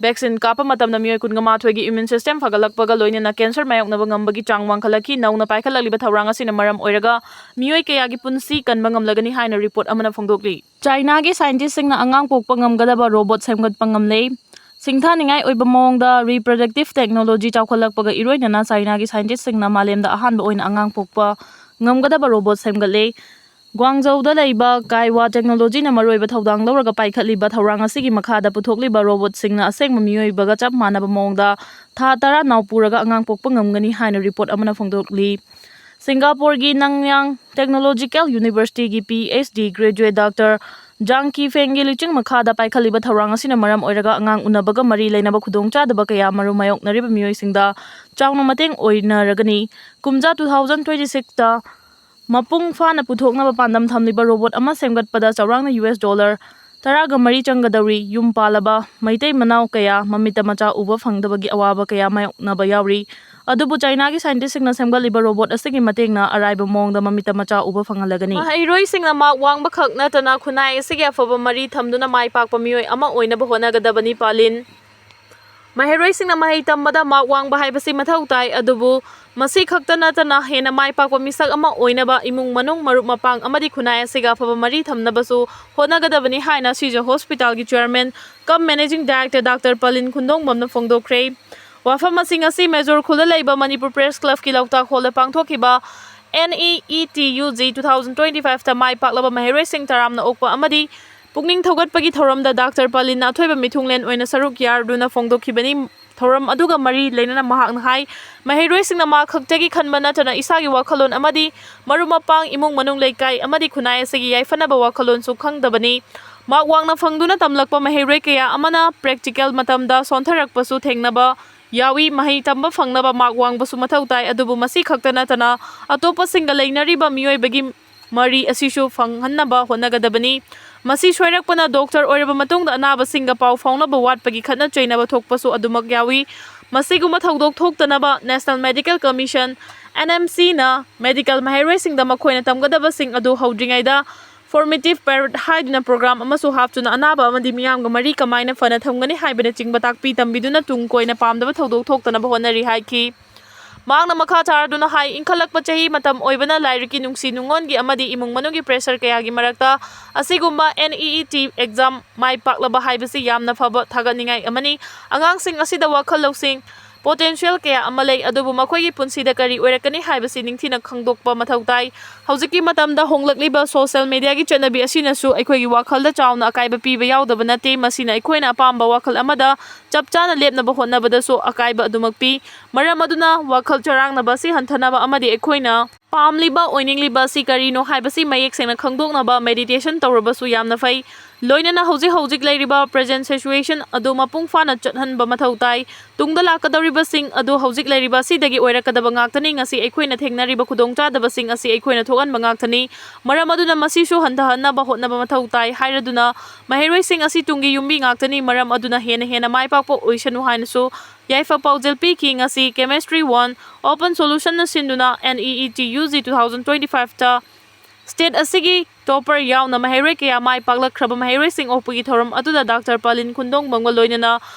vaccine ꯀꯥꯞꯄ ꯃꯇꯝꯗ ꯃꯤꯑꯣꯏ ꯀꯨꯟꯒ ꯃꯥꯊꯣꯏꯒꯤ immune system ꯐꯒꯠꯂꯛꯄꯒ ꯂꯣꯏꯅꯅ cancer ꯃꯥꯌꯣꯛꯅꯕ ꯉꯝꯕꯒꯤ ꯆꯥꯡ ꯋꯥꯡꯈꯠꯂꯛꯈꯤ꯫ ꯅꯧꯅ ꯄꯥꯏꯈꯠꯂꯛꯂꯤꯕ ꯊꯧꯔꯥꯡ ꯑꯁꯤꯅ ꯃꯔꯝ ꯑꯣꯏꯔꯒ ꯃꯤꯑꯣꯏ ꯀꯌꯥꯒꯤ ꯄꯨꯟꯁꯤ ꯀꯟꯕ ꯉꯝꯂꯒꯅꯤ ꯍꯥꯏꯅ report ꯑꯃꯅ ꯐꯣꯡꯗꯣꯛꯂꯤ꯫ ꯆꯥꯏꯅꯥꯒꯤ scientistꯁꯤꯡꯅ ꯑꯉꯥꯡ ꯄꯣꯛꯄ ꯉꯝꯒꯗꯕ robot ꯁꯦꯝꯒꯠꯄ ꯉꯝꯂꯦ꯫ ꯁꯤꯡꯊꯥꯅꯤꯡꯉꯥꯏ ꯑꯣꯏꯕ ꯃꯑꯣꯡꯗ reproductive technology ꯆꯥꯎꯈꯠꯂꯛꯄꯒ ꯏꯔꯣꯏꯅꯅ ꯆꯥꯏꯅꯥꯒꯤ scientistꯁꯤꯡꯅ ꯃꯥꯂꯦꯝꯗ ꯑꯍꯥꯟꯕ ꯑꯣꯏꯅ ꯑꯉꯥꯡ ꯄꯣꯛꯄ ꯉꯝꯒꯗꯕ robot ꯁꯦꯝꯒꯠꯂꯦ꯫ ꯒ꯭ꯋꯥꯡꯖꯧꯗ ꯂꯩꯕ ꯀꯥꯏꯋꯥ ꯇꯦꯛꯅꯣꯂꯣꯖꯤꯅ ꯃꯔꯨꯑꯣꯏꯕ ꯊꯧꯗꯥꯡ ꯂꯧꯔꯒ ꯄꯥꯏꯈꯠꯂꯤꯕ ꯊꯧꯔꯥꯡ ꯑꯁꯤꯒꯤ ꯃꯈꯥꯗ ꯄꯨꯊꯣꯛꯂꯤꯕ robotꯁꯤꯡꯅ ꯑꯁꯦꯡꯕ ꯃꯤꯑꯣꯏꯕꯒ ꯆꯞ ꯃꯥꯟꯅꯕ ꯃꯑꯣꯡꯗ ꯊꯥ ꯇꯔꯥ ꯅꯥꯎ ꯄꯨꯔꯒ ꯑꯉꯥꯡ ꯄꯣꯛꯄ ꯉꯝꯒꯅꯤ ꯍꯥꯏꯅ report ꯑꯃꯅ ꯐꯣꯡꯗꯣꯛꯂꯤ꯫ ꯁꯤꯡꯒꯥꯄꯨꯔꯒꯤ ꯅꯪꯌꯥꯡ Technological Universityꯒꯤ PhD graduate Doctor Zhang Qifengꯒꯤ ꯂꯨꯆꯤꯡ ꯃꯈꯥꯗ ꯄꯥꯏꯈꯠꯂꯤꯕ ꯊꯧꯔꯥꯡ ꯑꯁꯤꯅ ꯃꯔꯝ ꯑꯣꯏꯔꯒ ꯑꯉꯥꯡ ꯎꯅꯕꯒ ꯃꯔꯤ ꯂꯩꯅꯕ ꯈꯨꯗꯣꯡꯆꯥꯗꯕ ꯀꯌꯥ ꯃꯔꯨꯝ ꯃꯥꯌꯣꯛꯅꯔꯤꯕ ꯃꯤꯑꯣꯏꯁꯤꯡꯗ ꯆꯥꯎꯅ ꯃꯇꯦꯡ ꯑꯣꯏꯅꯔꯒꯅꯤ꯫ ꯀꯨꯝꯖꯥ two thousand twenty sixꯇ ꯃꯄꯨꯡ ꯐꯥꯅ ꯄꯨꯊꯣꯛꯅꯕ ꯄꯥꯟꯗꯝ ꯊꯝꯂꯤꯕ robot ꯑꯃ ꯁꯦꯝꯒꯠꯄꯗ ꯆꯥꯎꯔꯥꯛꯅ US dollar ꯇꯔꯥꯒ ꯃꯔꯤ ꯆꯪꯒꯗꯧꯔꯤ꯫ ꯌꯨꯝ ꯄꯥꯜꯂꯕ ꯃꯩꯇꯩ ꯃꯅꯥꯎ ꯀꯌꯥ ꯃꯃꯤꯠꯇ ꯃꯆꯥ ꯎꯕ ꯐꯪꯗꯕꯒꯤ ꯑꯋꯥꯕ ꯀꯌꯥ ꯃꯥꯌꯣꯛꯅꯕ ꯌꯥꯎꯔꯤ꯫ ꯑꯗꯨꯕꯨ ꯆꯥꯏꯅꯥꯒꯤ ꯁꯥꯏꯟꯇꯤꯁꯁꯤꯡꯅ ꯁꯦꯝꯒꯠꯂꯤꯕ ꯔꯣꯕꯣꯠ ꯑꯁꯤꯒꯤ ꯃꯇꯦꯡꯅ ꯑꯔꯥꯏꯕ ꯃꯑꯣꯡꯗ ꯃꯃꯤꯠꯇ ꯃꯆꯥ ꯎꯕ ꯐꯪꯍꯜꯂꯒꯅꯤ꯫ ꯃꯍꯩꯔꯣꯏꯁꯤꯡꯅ ꯃꯥꯔꯛ ꯋꯥꯡꯕ ꯈꯛ ꯅꯠꯇꯅ ꯈꯨꯟꯅꯥꯏ ꯑꯁꯤꯒꯤ ꯑꯐꯕ ꯃꯔꯤ ꯊꯝꯗꯨꯅ ꯃꯥꯏ ꯄꯥꯛꯄ ꯃꯤꯑꯣꯏ ꯑꯃ ꯑꯣꯏꯅꯕ ꯍꯣꯠꯅꯒꯗꯕꯅꯤ꯫ ꯄꯥꯂꯤꯟ꯫ ꯃꯍꯩꯔꯣꯏꯁꯤꯡꯅ ꯃꯍꯩ ꯇꯝꯕꯗ ꯃꯥꯔꯛ ꯋꯥꯡꯕ ꯍꯥꯏꯕꯁꯤ ꯃꯊꯧ ꯇꯥꯏ, ꯑꯗꯨꯕꯨ ꯃꯁꯤ ꯈꯛꯇ ꯅꯠꯇꯅ ꯍꯦꯟꯅ ꯃꯥꯏ ꯄꯥꯛꯄ ꯃꯤꯁꯛ ꯑꯃ ꯑꯣꯏꯅꯕ ꯏꯃꯨꯡ ꯃꯅꯨꯡ, ꯃꯔꯨꯞ ꯃꯄꯥꯡ ꯑꯃꯗꯤ ꯈꯨꯟꯅꯥꯏ ꯑꯁꯤꯒ ꯑꯐꯕ ꯃꯔꯤ ꯊꯝꯅꯕꯁꯨ ꯍꯣꯠꯅꯒꯗꯕꯅꯤ ꯍꯥꯏꯅ ꯁꯤꯖ ꯍꯣꯁꯄꯤꯇꯥꯜꯒꯤ ꯆꯤꯌꯔꯃꯦꯟ ꯀꯝ ꯃꯦꯅꯦꯖꯤꯡ ꯗꯥꯏꯔꯦꯛꯇꯔ ꯗꯥꯛꯇꯔ ꯄꯥꯂꯤꯟ ꯈꯨꯟꯗꯣꯡꯕꯝꯅ ꯐꯣꯡꯗꯣꯛꯈ꯭ꯔꯦ꯫ ꯋꯥꯐꯝ ꯑꯁꯤ ꯉꯁꯤ ꯃꯦꯖꯣꯔ ꯈꯨꯜꯗ ꯂꯩꯕ ꯃꯅꯤꯄꯨꯔ ꯄ꯭ꯔꯦꯁ ꯀ꯭ꯂꯕꯀꯤ ꯂꯧꯇꯥꯛ ꯍꯣꯜꯗ ꯄꯥꯡꯊꯣꯛꯈꯤꯕ N E E T U G two thousand twenty five ꯇ ꯃꯥꯏ ꯄꯥꯛꯂꯕ ꯃꯍꯩꯔꯣꯏꯁꯤꯡ ꯇꯔꯥꯝꯅ ꯑꯣꯛꯄ ꯑꯃꯗꯤ ꯄꯨꯛꯅꯤꯡ ꯊꯧꯒꯠꯄꯒꯤ ꯊꯧꯔꯝꯗ ꯗꯥꯛꯇꯔ ꯄꯥꯂꯤꯟꯅ ꯑꯊꯣꯏꯕ ꯃꯤꯊꯨꯡꯂꯦꯟ ꯑꯣꯏꯅ ꯁꯔꯨꯛ ꯌꯥꯔꯗꯨꯅ ꯐꯣꯡꯗꯣꯛꯈꯤꯕꯅꯤ꯫ ꯊꯧꯔꯝ ꯑꯗꯨꯒ ꯃꯔꯤ ꯂꯩꯅꯅ ꯃꯍꯥꯛꯅ ꯍꯥꯏ, ꯃꯍꯩꯔꯣꯏꯁꯤꯡꯅ ꯃꯍꯥꯛ ꯈꯛꯇꯒꯤ ꯈꯟꯕ ꯅꯠꯇꯅ ꯏꯁꯥꯒꯤ ꯋꯥꯈꯜꯂꯣꯟ ꯑꯃꯗꯤ ꯃꯔꯨꯞ ꯃꯄꯥꯡ, ꯏꯃꯨꯡ ꯃꯅꯨꯡ, ꯂꯩꯀꯥꯏ ꯑꯃꯗꯤ ꯈꯨꯟꯅꯥꯏ ꯑꯁꯤꯒꯤ ꯌꯥꯏꯐꯅꯕ ꯋꯥꯈꯜꯂꯣꯟꯁꯨ ꯈꯪꯗꯕꯅꯤ꯫ ꯃꯥꯔꯛ ꯋꯥꯡꯅ ꯐꯪꯗꯨꯅ ꯇꯝꯂꯛꯄ ꯃꯍꯩꯔꯣꯏ ꯀꯌꯥ ꯑꯃꯅ ꯄ꯭ꯔꯦꯛꯇꯤꯀꯦꯜ ꯃꯇꯝꯗ ꯁꯣꯟꯊꯔꯛꯄꯁꯨ ꯊꯦꯡꯅꯕ ꯌꯥꯎꯏ꯫ ꯃꯍꯩ ꯇꯝꯕ ꯐꯪꯅꯕ ꯃꯥꯔꯛ ꯋꯥꯡꯕꯁꯨ ꯃꯊꯧ ꯇꯥꯏ, ꯑꯗꯨꯕꯨ ꯃꯁꯤ ꯈꯛꯇ ꯅꯠꯇꯅ ꯑꯇꯣꯞꯄꯁꯤꯡꯒ ꯂꯩꯅꯔꯤꯕ ꯃꯤꯑꯣꯏꯕꯒꯤ ꯃꯔꯤ ꯑꯁꯤꯁꯨ ꯐꯪꯍꯟꯅꯕ ꯍꯣꯠꯅꯒꯗꯕꯅꯤ꯫ ꯃꯁꯤ ꯁꯣꯏꯔꯛꯄꯅ ꯗꯣꯛꯇꯔ ꯑꯣꯏꯔꯕ ꯃꯇꯨꯡꯗ ꯑꯅꯥꯕꯁꯤꯡꯒ ꯄꯥꯎ ꯐꯥꯎꯅꯕ ꯋꯥꯠꯄꯒꯤ ꯈꯠꯅ ꯆꯩꯅꯕ ꯊꯣꯛꯄꯁꯨ ꯑꯗꯨꯃꯛ ꯌꯥꯎꯏ꯫ ꯃꯁꯤꯒꯨꯝꯕ ꯊꯧꯗꯣꯛ ꯊꯣꯛꯇꯅꯕ National Medical Commission, N M C ꯅ ꯃꯦꯗꯤꯀꯦꯜ ꯃꯍꯩꯔꯣꯏꯁꯤꯡꯗ ꯃꯈꯣꯏꯅ ꯇꯝꯒꯗꯕꯁꯤꯡ ꯑꯗꯨ ꯍꯧꯗ꯭ꯔꯤꯉꯩꯗ formative period ꯍꯥꯏꯗꯨꯅ ꯄ꯭ꯔꯣꯒ꯭ꯔꯥꯝ ꯑꯃꯁꯨ ꯍꯥꯞꯇꯨꯅ ꯑꯅꯥꯕ ꯑꯃꯗꯤ ꯃꯤꯌꯥꯝꯒ ꯃꯔꯤ ꯀꯃꯥꯏꯅ ꯐꯅ ꯊꯝꯒꯅꯤ ꯍꯥꯏꯕꯅꯆꯤꯡꯕ ꯇꯥꯛꯄꯤ ꯇꯝꯕꯤꯗꯨꯅ ꯇꯨꯡ ꯀꯣꯏꯅ ꯄꯥꯝꯗꯕ ꯊꯧꯗꯣꯛ ꯊꯣꯛꯇꯅꯕ ꯍꯣꯠꯅꯔꯤ ꯍꯥꯏꯈꯤ꯫ ꯃꯍꯥꯛꯅ ꯃꯈꯥ ꯇꯥꯔꯗꯨꯅ ꯍꯥꯏ, ꯏꯟꯈꯠꯂꯛꯄ ꯆꯍꯤ ꯃꯇꯝ ꯑꯣꯏꯕꯅ ꯂꯥꯏꯔꯤꯛꯀꯤ ꯅꯨꯡꯁꯤ ꯅꯨꯡꯉꯣꯟꯒꯤ ꯑꯃꯗꯤ ꯏꯃꯨꯡ ꯃꯅꯨꯡꯒꯤ pressure ꯀꯌꯥꯒꯤ ꯃꯔꯛꯇ ꯑꯁꯤꯒꯨꯝꯕ N E E T exam ꯃꯥꯏ ꯄꯥꯛꯂꯕ ꯍꯥꯏꯕꯁꯤ ꯌꯥꯝꯅ ꯐꯕ ꯊꯥꯒꯠꯅꯤꯡꯉꯥꯏ ꯑꯃꯅꯤ꯫ ꯑꯉꯥꯡꯁꯤꯡ ꯑꯁꯤꯗ ꯋꯥꯈꯜ ꯂꯧꯁꯤꯡ, potential ꯀꯌꯥ ꯑꯃ ꯂꯩ, ꯑꯗꯨꯕꯨ ꯃꯈꯣꯏꯒꯤ ꯄꯨꯟꯁꯤꯗ ꯀꯔꯤ ꯑꯣꯏꯔꯛꯀꯅꯤ ꯍꯥꯏꯕꯁꯤ ꯅꯤꯡꯊꯤꯅ ꯈꯪꯗꯣꯛꯄ ꯃꯊꯧ ꯇꯥꯏ꯫ ꯍꯧꯖꯤꯛꯀꯤ ꯃꯇꯝꯗ ꯍꯣꯡꯂꯛꯂꯤꯕ social media ꯒꯤ ꯆꯠꯅꯕꯤ ꯑꯁꯤꯅꯁꯨ ꯑꯩꯈꯣꯏꯒꯤ ꯋꯥꯈꯜꯗ ꯆꯥꯎꯅ ꯑꯀꯥꯏꯕ ꯄꯤꯕ ꯌꯥꯎꯗꯕ ꯅꯠꯇꯦ, ꯃꯁꯤꯅ ꯑꯩꯈꯣꯏꯅ ꯑꯄꯥꯝꯕ ꯋꯥꯈꯜ ꯑꯃꯗ ꯆꯞ ꯆꯥꯅ ꯂꯦꯞꯅꯕ ꯍꯣꯠꯅꯕꯗꯁꯨ ꯑꯀꯥꯏꯕ ꯑꯗꯨꯃꯛ ꯄꯤ꯫ ꯃꯔꯝ ꯑꯗꯨꯅ ꯋꯥꯈꯜ ꯆꯔꯥꯡꯅꯕ ꯑꯁꯤ ꯍꯟꯊꯅꯕ ꯑꯃꯗꯤ ꯑꯩꯈꯣꯏꯅ ꯄꯥꯝꯂꯤꯕ, ꯑꯣꯏꯅꯤꯡꯂꯤꯕ ꯑꯁꯤ ꯀꯔꯤꯅꯣ ꯍꯥꯏꯕꯁꯤ ꯃꯌꯦꯛ ꯁꯦꯡꯅ ꯈꯪꯗꯣꯛꯅꯕ meditation ꯇꯧꯔꯕꯁꯨ ꯌꯥꯝꯅ ꯐꯩ꯫ ꯂꯣꯏꯅꯅ ꯍꯧꯖꯤꯛ ꯍꯧꯖꯤꯛ ꯂꯩꯔꯤꯕ present situation ꯑꯗꯨ ꯃꯄꯨꯡ ꯐꯥꯅ ꯆꯠꯍꯟꯕ ꯃꯊꯧ ꯇꯥꯏ꯫ ꯇꯨꯡꯗ ꯂꯥꯛꯀꯗꯧꯔꯤꯕꯁꯤꯡ ꯑꯗꯨ ꯍꯧꯖꯤꯛ ꯂꯩꯔꯤꯕ ꯑꯁꯤꯗꯒꯤ ꯑꯣꯏꯔꯛꯀꯗꯕ ꯉꯥꯛꯇꯅꯤ꯫ ꯉꯁꯤ ꯑꯩꯈꯣꯏꯅ ꯊꯦꯡꯅꯔꯤꯕ ꯈꯨꯗꯣꯡꯆꯥꯗꯕꯁꯤꯡ ꯑꯁꯤ ꯑꯩꯈꯣꯏꯅ ꯊꯣꯛꯍꯟꯕ ꯉꯥꯛꯇꯅꯤ꯫ ꯃꯔꯝ ꯑꯗꯨꯅ ꯃꯁꯤꯁꯨ ꯍꯟꯊꯍꯟꯅꯕ ꯍꯣꯠꯅꯕ ꯃꯊꯧ ꯇꯥꯏ ꯍꯥꯏꯔꯗꯨꯅ ꯃꯍꯩꯔꯣꯏꯁꯤꯡ ꯑꯁꯤ ꯇꯨꯡꯒꯤ ꯌꯨꯝꯕꯤ ꯉꯥꯛꯇꯅꯤ꯫ ꯃꯔꯝ ꯑꯗꯨꯅ ꯍꯦꯟꯅ ꯍꯦꯟꯅ ꯃꯥꯏ ꯄꯥꯛꯄ ꯑꯣꯏꯁꯅꯨ ꯍꯥꯏꯅꯁꯨ ꯌꯥꯏꯐ ꯄꯥꯎꯖꯦꯜ ꯄꯤꯈꯤ꯫ ꯉꯁꯤ Chemistry one Open Solutionꯅ ꯁꯤꯟꯗꯨꯅ NEET UG two thousand twenty fiveꯇ state ꯑꯁꯤꯒꯤ topper ꯌꯥꯎꯅ ꯃꯍꯩꯔꯣꯏ ꯀꯌꯥ ꯃꯥꯏ ꯄꯥꯛꯂꯛꯈ꯭ꯔꯕ ꯃꯍꯩꯔꯣꯏꯁꯤꯡ ꯑꯣꯛꯄꯒꯤ ꯊꯧꯔꯝ ꯑꯗꯨꯗ Doctor ꯄꯥꯂꯤꯟ ꯈꯨꯟꯗꯣꯡꯕꯝꯒ ꯂꯣꯏꯅꯅ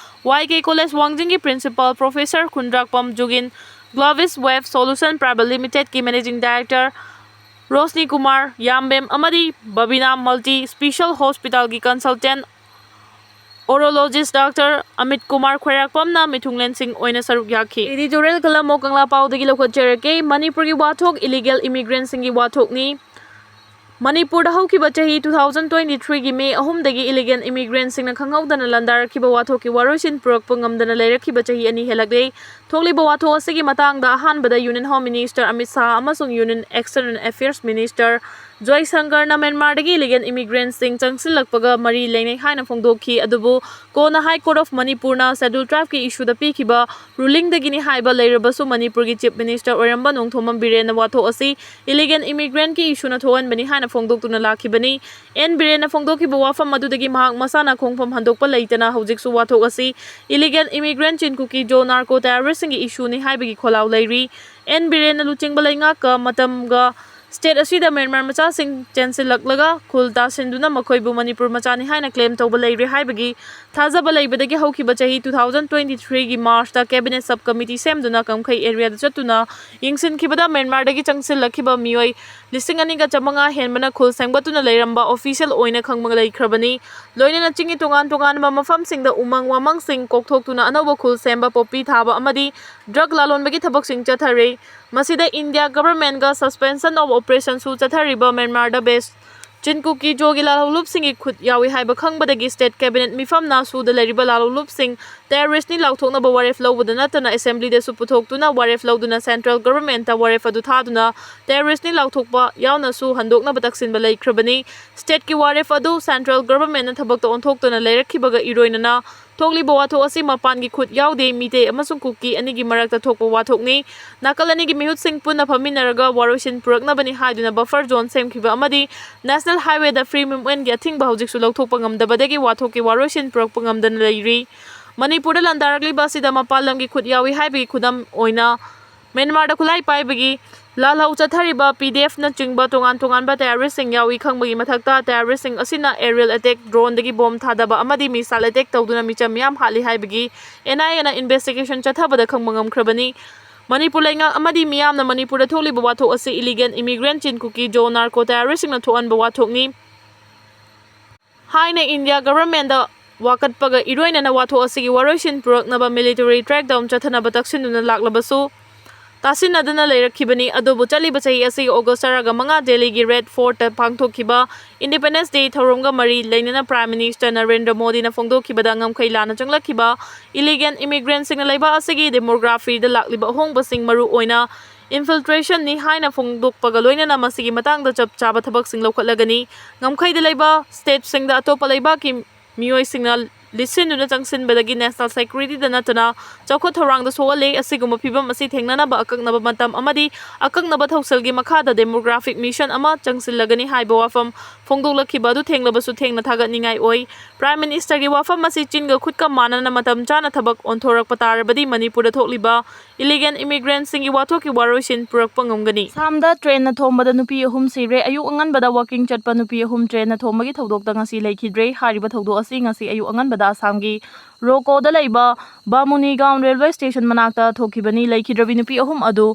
YK College ꯋꯥꯡꯖꯤꯡꯒꯤ Principal Professor ꯈꯨꯟꯗ꯭ꯔꯥꯛꯄꯝ ꯖꯨꯒꯤꯟ, Glovis Wave Solution Private Limitedꯀꯤ Managing Director Roshni Kumar ꯌꯥꯝꯕꯦꯝ ꯑꯃꯗꯤ ꯕꯕꯤꯅꯥ Multi Special Hospitalꯒꯤ Consultant Urologist Doctor Amit Kumar ꯈ꯭ꯋꯥꯏꯔꯥꯛꯄꯝꯅ ꯃꯤꯊꯨꯡꯂꯦꯟꯁꯤꯡ ꯑꯣꯏꯅ ꯁꯔꯨꯛ ꯌꯥꯈꯤ꯫ Editorial ꯀꯂꯝ ꯑꯣ ꯀꯪꯂꯥ ꯄꯥꯎꯗꯒꯤ ꯂꯧꯈꯠꯆꯔꯛꯀꯦ꯫ ꯃꯅꯤꯄꯨꯔꯒꯤ ꯋꯥꯊꯣꯛ illegal immigrantꯁꯤꯡꯒꯤ ꯋꯥꯊꯣꯛꯅꯤ꯫ ꯃꯅꯤꯄꯨꯔꯗ ꯍꯧꯈꯤꯕ ꯆꯍꯤ two thousand twenty threeꯒꯤ May ꯑꯍꯨꯝꯗꯒꯤ illegal immigrantꯁꯤꯡꯅ ꯈꯪꯍꯧꯗꯅ ꯂꯥꯟꯗꯥꯔꯛꯈꯤꯕ ꯋꯥꯊꯣꯛꯀꯤ ꯋꯥꯔꯣꯏꯁꯤꯟ ꯄꯨꯔꯛꯄ ꯉꯝꯗꯅ ꯂꯩꯔꯛꯈꯤꯕ ꯆꯍꯤ ꯑꯅꯤ ꯍꯦꯜꯂꯛꯂꯦ꯫ ꯊꯣꯛꯂꯤꯕ ꯋꯥꯊꯣꯛ ꯑꯁꯤꯒꯤ ꯃꯇꯥꯡꯗ ꯑꯍꯥꯟꯕꯗ Union Home Minister Amit Shah ꯑꯃꯁꯨꯡ Union External Affairs Minister ꯖꯣꯏꯁꯪꯀꯔꯅ ꯃ꯭ꯌꯥꯟꯃꯥꯔꯗꯒꯤ illegal immigrantꯁꯤꯡ ꯆꯪꯁꯤꯜꯂꯛꯄꯒ ꯃꯔꯤ ꯂꯩꯅꯩ ꯍꯥꯏꯅ ꯐꯣꯡꯗꯣꯛꯈꯤ꯫ ꯑꯗꯨꯕꯨ ꯀꯣꯟꯅ High Court of ꯃꯅꯤꯄꯨꯔꯅ Schedule Tribeꯀꯤ issueꯗ ꯄꯤꯈꯤꯕ rulingꯗꯒꯤꯅꯤ ꯍꯥꯏꯕ ꯂꯩꯔꯕꯁꯨ ꯃꯅꯤꯄꯨꯔꯒꯤ Chief Minister ꯑꯣꯏꯔꯝꯕ ꯅꯣꯡꯊꯣꯝꯕꯝ ꯕꯤꯔꯦꯟꯅ ꯋꯥꯊꯣꯛ ꯑꯁꯤ illegal immigrantꯀꯤ issueꯅ ꯊꯣꯛꯍꯟꯕꯅꯤ ꯍꯥꯏꯅ ꯐꯣꯡꯗꯣꯛꯇꯨꯅ ꯂꯥꯛꯈꯤꯕꯅꯤ꯫ ꯑꯦꯟ ꯕꯤꯔꯦꯟꯅ ꯐꯣꯡꯗꯣꯛꯈꯤꯕ ꯋꯥꯐꯝ ꯑꯗꯨꯗꯒꯤ ꯃꯍꯥꯛ ꯃꯁꯥꯅ ꯈꯣꯡꯐꯝ ꯍꯟꯗꯣꯛꯄ ꯂꯩꯇꯅ ꯍꯧꯖꯤꯛꯁꯨ ꯋꯥꯊꯣꯛ ꯑꯁꯤ illegal immigrant, ꯆꯤꯟ ꯀꯨꯀꯤ ꯖꯣ, narco terroristꯁꯤꯡꯒꯤ issueꯅꯤ ꯍꯥꯏꯕꯒꯤ ꯈꯣꯜꯂꯥꯎ ꯂꯩꯔꯤ꯫ ꯑꯦꯟ ꯕꯤꯔꯦꯟꯅ ꯂꯨꯆꯤꯡꯕ ꯂꯩꯉꯥꯛꯀ ꯃꯇꯝꯒ state ꯑꯁꯤꯗ ꯃ꯭ꯌꯥꯟꯃꯥꯔ ꯃꯆꯥꯁꯤꯡ ꯆꯦꯟꯁꯤꯜꯂꯛꯂꯒ ꯈꯨꯜ ꯇꯥꯁꯤꯟꯗꯨꯅ ꯃꯈꯣꯏꯕꯨ ꯃꯅꯤꯄꯨꯔ ꯃꯆꯥꯅꯤ ꯍꯥꯏꯅ claim ꯇꯧꯕ ꯂꯩꯔꯦ ꯍꯥꯏꯕꯒꯤ ꯊꯥꯖꯕ ꯂꯩꯕꯗꯒꯤ ꯍꯧꯈꯤꯕ ꯆꯍꯤ two thousand twenty threeꯒꯤ Marchꯇ Cabinet Sub Committee ꯁꯦꯝꯗꯨꯅ ꯀꯝꯈꯩ areaꯗ ꯆꯠꯇꯨꯅ ꯌꯦꯡꯁꯤꯟꯈꯤꯕꯗ ꯃ꯭ꯌꯥꯟꯃꯥꯔꯗꯒꯤ ꯆꯪꯁꯤꯜꯂꯛꯈꯤꯕ ꯃꯤꯑꯣꯏ ꯂꯤꯁꯤꯡ ꯑꯅꯤꯒ ꯆꯥꯃꯉꯥ ꯍꯦꯟꯕꯅ ꯈꯨꯜ ꯁꯦꯝꯒꯠꯇꯨꯅ ꯂꯩꯔꯝꯕ official ꯑꯣꯏꯅ ꯈꯪꯕ ꯂꯩꯈ꯭ꯔꯕꯅꯤ꯫ ꯂꯣꯏꯅꯅ ꯆꯤꯡꯒꯤ ꯇꯣꯉꯥꯟ ꯇꯣꯉꯥꯟꯕ ꯃꯐꯝꯁꯤꯡꯗ ꯎꯃꯪ ꯋꯥꯃꯪꯁꯤꯡ ꯀꯣꯛꯊꯣꯛꯇꯨꯅ ꯑꯅꯧꯕ ꯈꯨꯜ ꯁꯦꯝꯕ, ꯄꯣꯄꯤ ꯊꯥꯕ ꯑꯃꯗꯤ drug ꯂꯥꯂꯣꯟꯕꯒꯤ ꯊꯕꯛꯁꯤꯡ ꯆꯠꯊꯔꯤ꯫ ꯃꯁꯤꯗ India governmentꯒ suspension of operationꯁꯨ ꯆꯠꯊꯔꯤꯕ ꯃ꯭ꯌꯥꯟꯃꯥꯔꯗ base ꯆꯤꯟ ꯀꯨꯀꯤ ꯖꯣꯒꯤ ꯂꯥꯜꯍꯧꯂꯨꯞꯁꯤꯡꯒꯤ ꯈꯨꯠ ꯌꯥꯎꯏ ꯍꯥꯏꯕ ꯈꯪꯕꯗꯒꯤ state cabinet ꯃꯤꯐꯝꯅ ꯁꯨꯗ ꯂꯩꯔꯤꯕ ꯂꯥꯜꯍꯧꯂꯨꯞꯁꯤꯡ terrorist ꯅꯤ ꯂꯥꯎꯊꯣꯛꯅꯕ ꯋꯥꯔꯦꯞ ꯂꯧꯕꯗ ꯅꯠꯇꯅ assembly ꯗꯁꯨ ꯄꯨꯊꯣꯛꯇꯨꯅ ꯋꯥꯔꯦꯞ ꯂꯧꯗꯨꯅ central government ꯇ ꯋꯥꯔꯦꯞ ꯑꯗꯨ ꯊꯥꯗꯨꯅ terrorist ꯅꯤ ꯂꯥꯎꯊꯣꯛꯄ ꯌꯥꯎꯅꯁꯨ ꯍꯟꯗꯣꯛꯅꯕ ꯇꯛꯁꯤꯟꯕ ꯂꯩꯈ꯭ꯔꯕꯅꯤ꯫ State ꯀꯤ ꯋꯥꯔꯦꯞ ꯑꯗꯨ central government ꯅ ꯊꯕꯛꯇ ꯑꯣꯟꯊꯣꯛꯇꯨꯅ ꯂꯩꯔꯛꯈꯤꯕꯒ ꯏꯔꯣꯏꯅꯅ ꯊꯣꯛꯂꯤꯕ ꯋꯥꯊꯣꯛ ꯑꯁꯤ ꯃꯄꯥꯟꯒꯤ ꯈꯨꯠ ꯌꯥꯎꯗꯦ, ꯃꯤꯇꯩ ꯑꯃꯁꯨꯡ ꯀꯨꯀꯤ ꯑꯅꯤꯒꯤ ꯃꯔꯛꯇ ꯊꯣꯛꯄ ꯋꯥꯊꯣꯛꯅꯤ꯫ ꯅꯥꯀꯜ ꯑꯅꯤꯒꯤ ꯃꯤꯍꯨꯠꯁꯤꯡ ꯄꯨꯟꯅ ꯐꯝꯃꯤꯟꯅꯔꯒ ꯋꯥꯔꯣꯏꯁꯤꯟ ꯄꯨꯔꯛꯅꯕꯅꯤ ꯍꯥꯏꯗꯨꯅ buffer zone ꯁꯦꯝꯈꯤꯕ ꯑꯃꯗꯤ national highway ꯗ free movement ꯀꯤ ꯑꯊꯤꯡꯕ ꯍꯧꯖꯤꯛꯁꯨ ꯂꯧꯊꯣꯛꯄ ꯉꯝꯗꯕꯗꯒꯤ ꯋꯥꯊꯣꯛꯀꯤ ꯋꯥꯔꯣꯏꯁꯤꯟ ꯄꯨꯔꯛꯄ ꯉꯝꯗꯅ ꯂꯩꯔꯤ꯫ ꯃꯅꯤꯄꯨꯔꯗ ꯂꯥꯟꯗꯥꯔꯛꯂꯤꯕ ꯑꯁꯤꯗ ꯃꯄꯥꯟ ꯂꯝꯒꯤ ꯈꯨꯠ ꯌꯥꯎꯏ ꯍꯥꯏꯕꯒꯤ ꯈꯨꯗꯝ ꯑꯣꯏꯅ ꯃ꯭ꯌꯥꯟꯃꯥꯔꯗ ꯈꯨꯠꯂꯥꯏ ꯄꯥꯏꯕꯒꯤ ꯂꯥꯜꯍꯧ ꯆꯠꯊꯔꯤꯕ P D F ꯅꯆꯤꯡꯕ ꯇꯣꯉꯥꯟ ꯇꯣꯉꯥꯟꯕ terrorist ꯁꯤꯡ ꯌꯥꯎꯏ ꯈꯪꯕꯒꯤ ꯃꯊꯛꯇ terrorist ꯁꯤꯡ ꯑꯁꯤꯅ aerial attack, drone ꯗꯒꯤ bomb ꯊꯥꯗꯕ ꯑꯃꯗꯤ missile attack ꯇꯧꯗꯨꯅ ꯃꯤꯆꯝ ꯃꯤꯌꯥꯝ ꯍꯥꯠꯂꯤ ꯍꯥꯏꯕꯒꯤ N I A ꯅ investigation ꯆꯠꯊꯕꯗ ꯈꯪꯕ ꯉꯝꯈ꯭ꯔꯕꯅꯤ꯫ ꯃꯅꯤꯄꯨꯔ ꯂꯩꯉꯥꯛ ꯑꯃꯗꯤ ꯃꯤꯌꯥꯝꯅ ꯃꯅꯤꯄꯨꯔꯗ ꯊꯣꯛꯂꯤꯕ ꯋꯥꯊꯣꯛ ꯑꯁꯤ illegal immigrant ꯆꯤꯟ ꯀꯨꯀꯤ ꯖꯣ narco terrorist ꯁꯤꯡꯅ ꯊꯣꯛꯍꯟꯕ ꯋꯥꯊꯣꯛꯅꯤ ꯍꯥꯏꯅ India government ꯗ ꯋꯥꯀꯠꯄꯒ ꯏꯔꯣꯏꯅꯅ ꯋꯥꯊꯣꯛ ꯑꯁꯤꯒꯤ ꯋꯥꯔꯣꯏꯁꯤꯟ ꯄꯨꯔꯛꯅꯕ military crackdown ꯆꯠꯊꯅꯕ ꯇꯛꯁꯤꯟꯗꯨꯅ ꯂꯥꯛꯂꯕꯁꯨ, ꯇꯥꯁꯤꯟꯅꯗꯨꯅ ꯂꯩꯔꯛꯈꯤꯕꯅꯤ꯫ ꯑꯗꯨꯕꯨ ꯆꯠꯂꯤꯕ ꯆꯍꯤ ꯑꯁꯤꯒꯤ August ꯇꯔꯥꯒ ꯃꯉꯥ ꯗꯦꯜꯂꯤꯒꯤ Red Fort ꯇ ꯄꯥꯡꯊꯣꯛꯈꯤꯕ Independence Day ꯊꯧꯔꯝꯒ ꯃꯔꯤ ꯂꯩꯅꯅ Prime Minister ꯅꯔꯦꯟꯗ꯭ꯔ ꯃꯣꯗꯤꯅ ꯐꯣꯡꯗꯣꯛꯈꯤꯕꯗ ꯉꯝꯈꯩ ꯂꯥꯟꯅ ꯆꯪꯂꯛꯈꯤꯕ illegal immigrant ꯁꯤꯡꯅ ꯂꯩꯕꯥꯛ ꯑꯁꯤꯒꯤ demography ꯗ ꯂꯥꯛꯂꯤꯕ ꯑꯍꯣꯡꯕꯁꯤꯡ, ꯃꯔꯨ ꯑꯣꯏꯅ infiltration ꯅꯤ ꯍꯥꯏꯅ ꯐꯣꯡꯗꯣꯛꯄꯒ ꯂꯣꯏꯅꯅ ꯃꯁꯤꯒꯤ ꯃꯇꯥꯡꯗ ꯆꯞ ꯆꯥꯕ ꯊꯕꯛꯁꯤꯡ ꯂꯧꯈꯠꯂꯒꯅꯤ꯫ ꯉꯝꯈꯩꯗ ꯂꯩꯕ state ꯁꯤꯡꯗ ꯑꯇꯣꯞꯄ ꯂꯩꯕꯥꯛꯀꯤ ꯃꯤꯑꯣꯏꯁꯤꯡꯅ ꯂꯤꯠꯁꯤꯟꯗꯨꯅ ꯆꯪꯁꯤꯟꯕꯗꯒꯤ national security ꯗ ꯅꯠꯇꯅ ꯆꯥꯎꯈꯠ ꯊꯧꯔꯥꯡꯗ ꯁꯣꯛꯍꯜꯂꯦ꯫ ꯑꯁꯤꯒꯨꯝꯕ ꯐꯤꯚꯝ ꯑꯁꯤ ꯊꯦꯡꯅꯅꯕ ꯑꯀꯛꯅꯕ ꯃꯇꯝ ꯑꯃꯗꯤ ꯑꯀꯛꯅꯕ ꯊꯧꯁꯤꯜꯒꯤ ꯃꯈꯥꯗ demographic mission ꯑꯃ ꯆꯪꯁꯤꯜꯂꯒꯅꯤ ꯍꯥꯏꯕ ꯋꯥꯐꯝ ꯐꯣꯡꯗꯣꯛꯂꯛꯈꯤꯕ ꯑꯗꯨ ꯊꯦꯡꯂꯕꯁꯨ ꯊꯦꯡꯅ ꯊꯥꯒꯠꯅꯤꯡꯉꯥꯏ ꯑꯣꯏ꯫ Prime Minister ꯒꯤ ꯋꯥꯐꯝ ꯑꯁꯤ ꯆꯤꯟꯒ ꯈꯨꯠꯀ ꯃꯥꯟꯅꯅ ꯃꯇꯝ ꯆꯥꯅ ꯊꯕꯛ ꯑꯣꯟꯊꯣꯔꯛꯄ ꯇꯥꯔꯕꯗꯤ ꯃꯅꯤꯄꯨꯔꯗ ꯊꯣꯛꯂꯤꯕ illegal immigrant ꯁꯤꯡꯒꯤ ꯋꯥꯊꯣꯛꯀꯤ ꯋꯥꯔꯣꯏꯁꯤꯟ ꯄꯨꯔꯛꯄ ꯉꯝꯒꯅꯤ꯫ ꯑꯁꯥꯝꯗ train ꯅ ꯊꯣꯝꯕꯗ ꯅꯨꯄꯤ ꯑꯍꯨꯝ ꯁꯤꯔꯦ꯫ ꯑꯌꯨꯛ ꯑꯉꯟꯕꯗ walking ꯆꯠꯄ ꯅꯨꯄꯤ ꯑꯍꯨꯝ train ꯅ ꯊꯣꯝꯕꯒꯤ ꯊꯧꯗꯣꯛꯇ ꯉꯁꯤ ꯂꯩꯈꯤꯗ꯭ꯔꯦ꯫ ꯍꯥꯏꯔꯤꯕ ꯊꯧꯗꯣꯛ ꯑꯁꯤ ꯉꯁꯤ ꯑꯌꯨꯛ ꯑꯉꯟꯕꯗ ꯑꯁꯥꯝꯒꯤ ꯔꯣꯀꯣꯗ ꯂꯩꯕ ꯕꯥꯃꯨꯅꯤꯒꯥꯎꯟ railway station ꯃꯅꯥꯛꯇ ꯊꯣꯛꯈꯤꯕꯅꯤ꯫ ꯂꯩꯈꯤꯗ꯭ꯔꯕꯤ ꯅꯨꯄꯤ ꯑꯍꯨꯝ ꯑꯗꯨ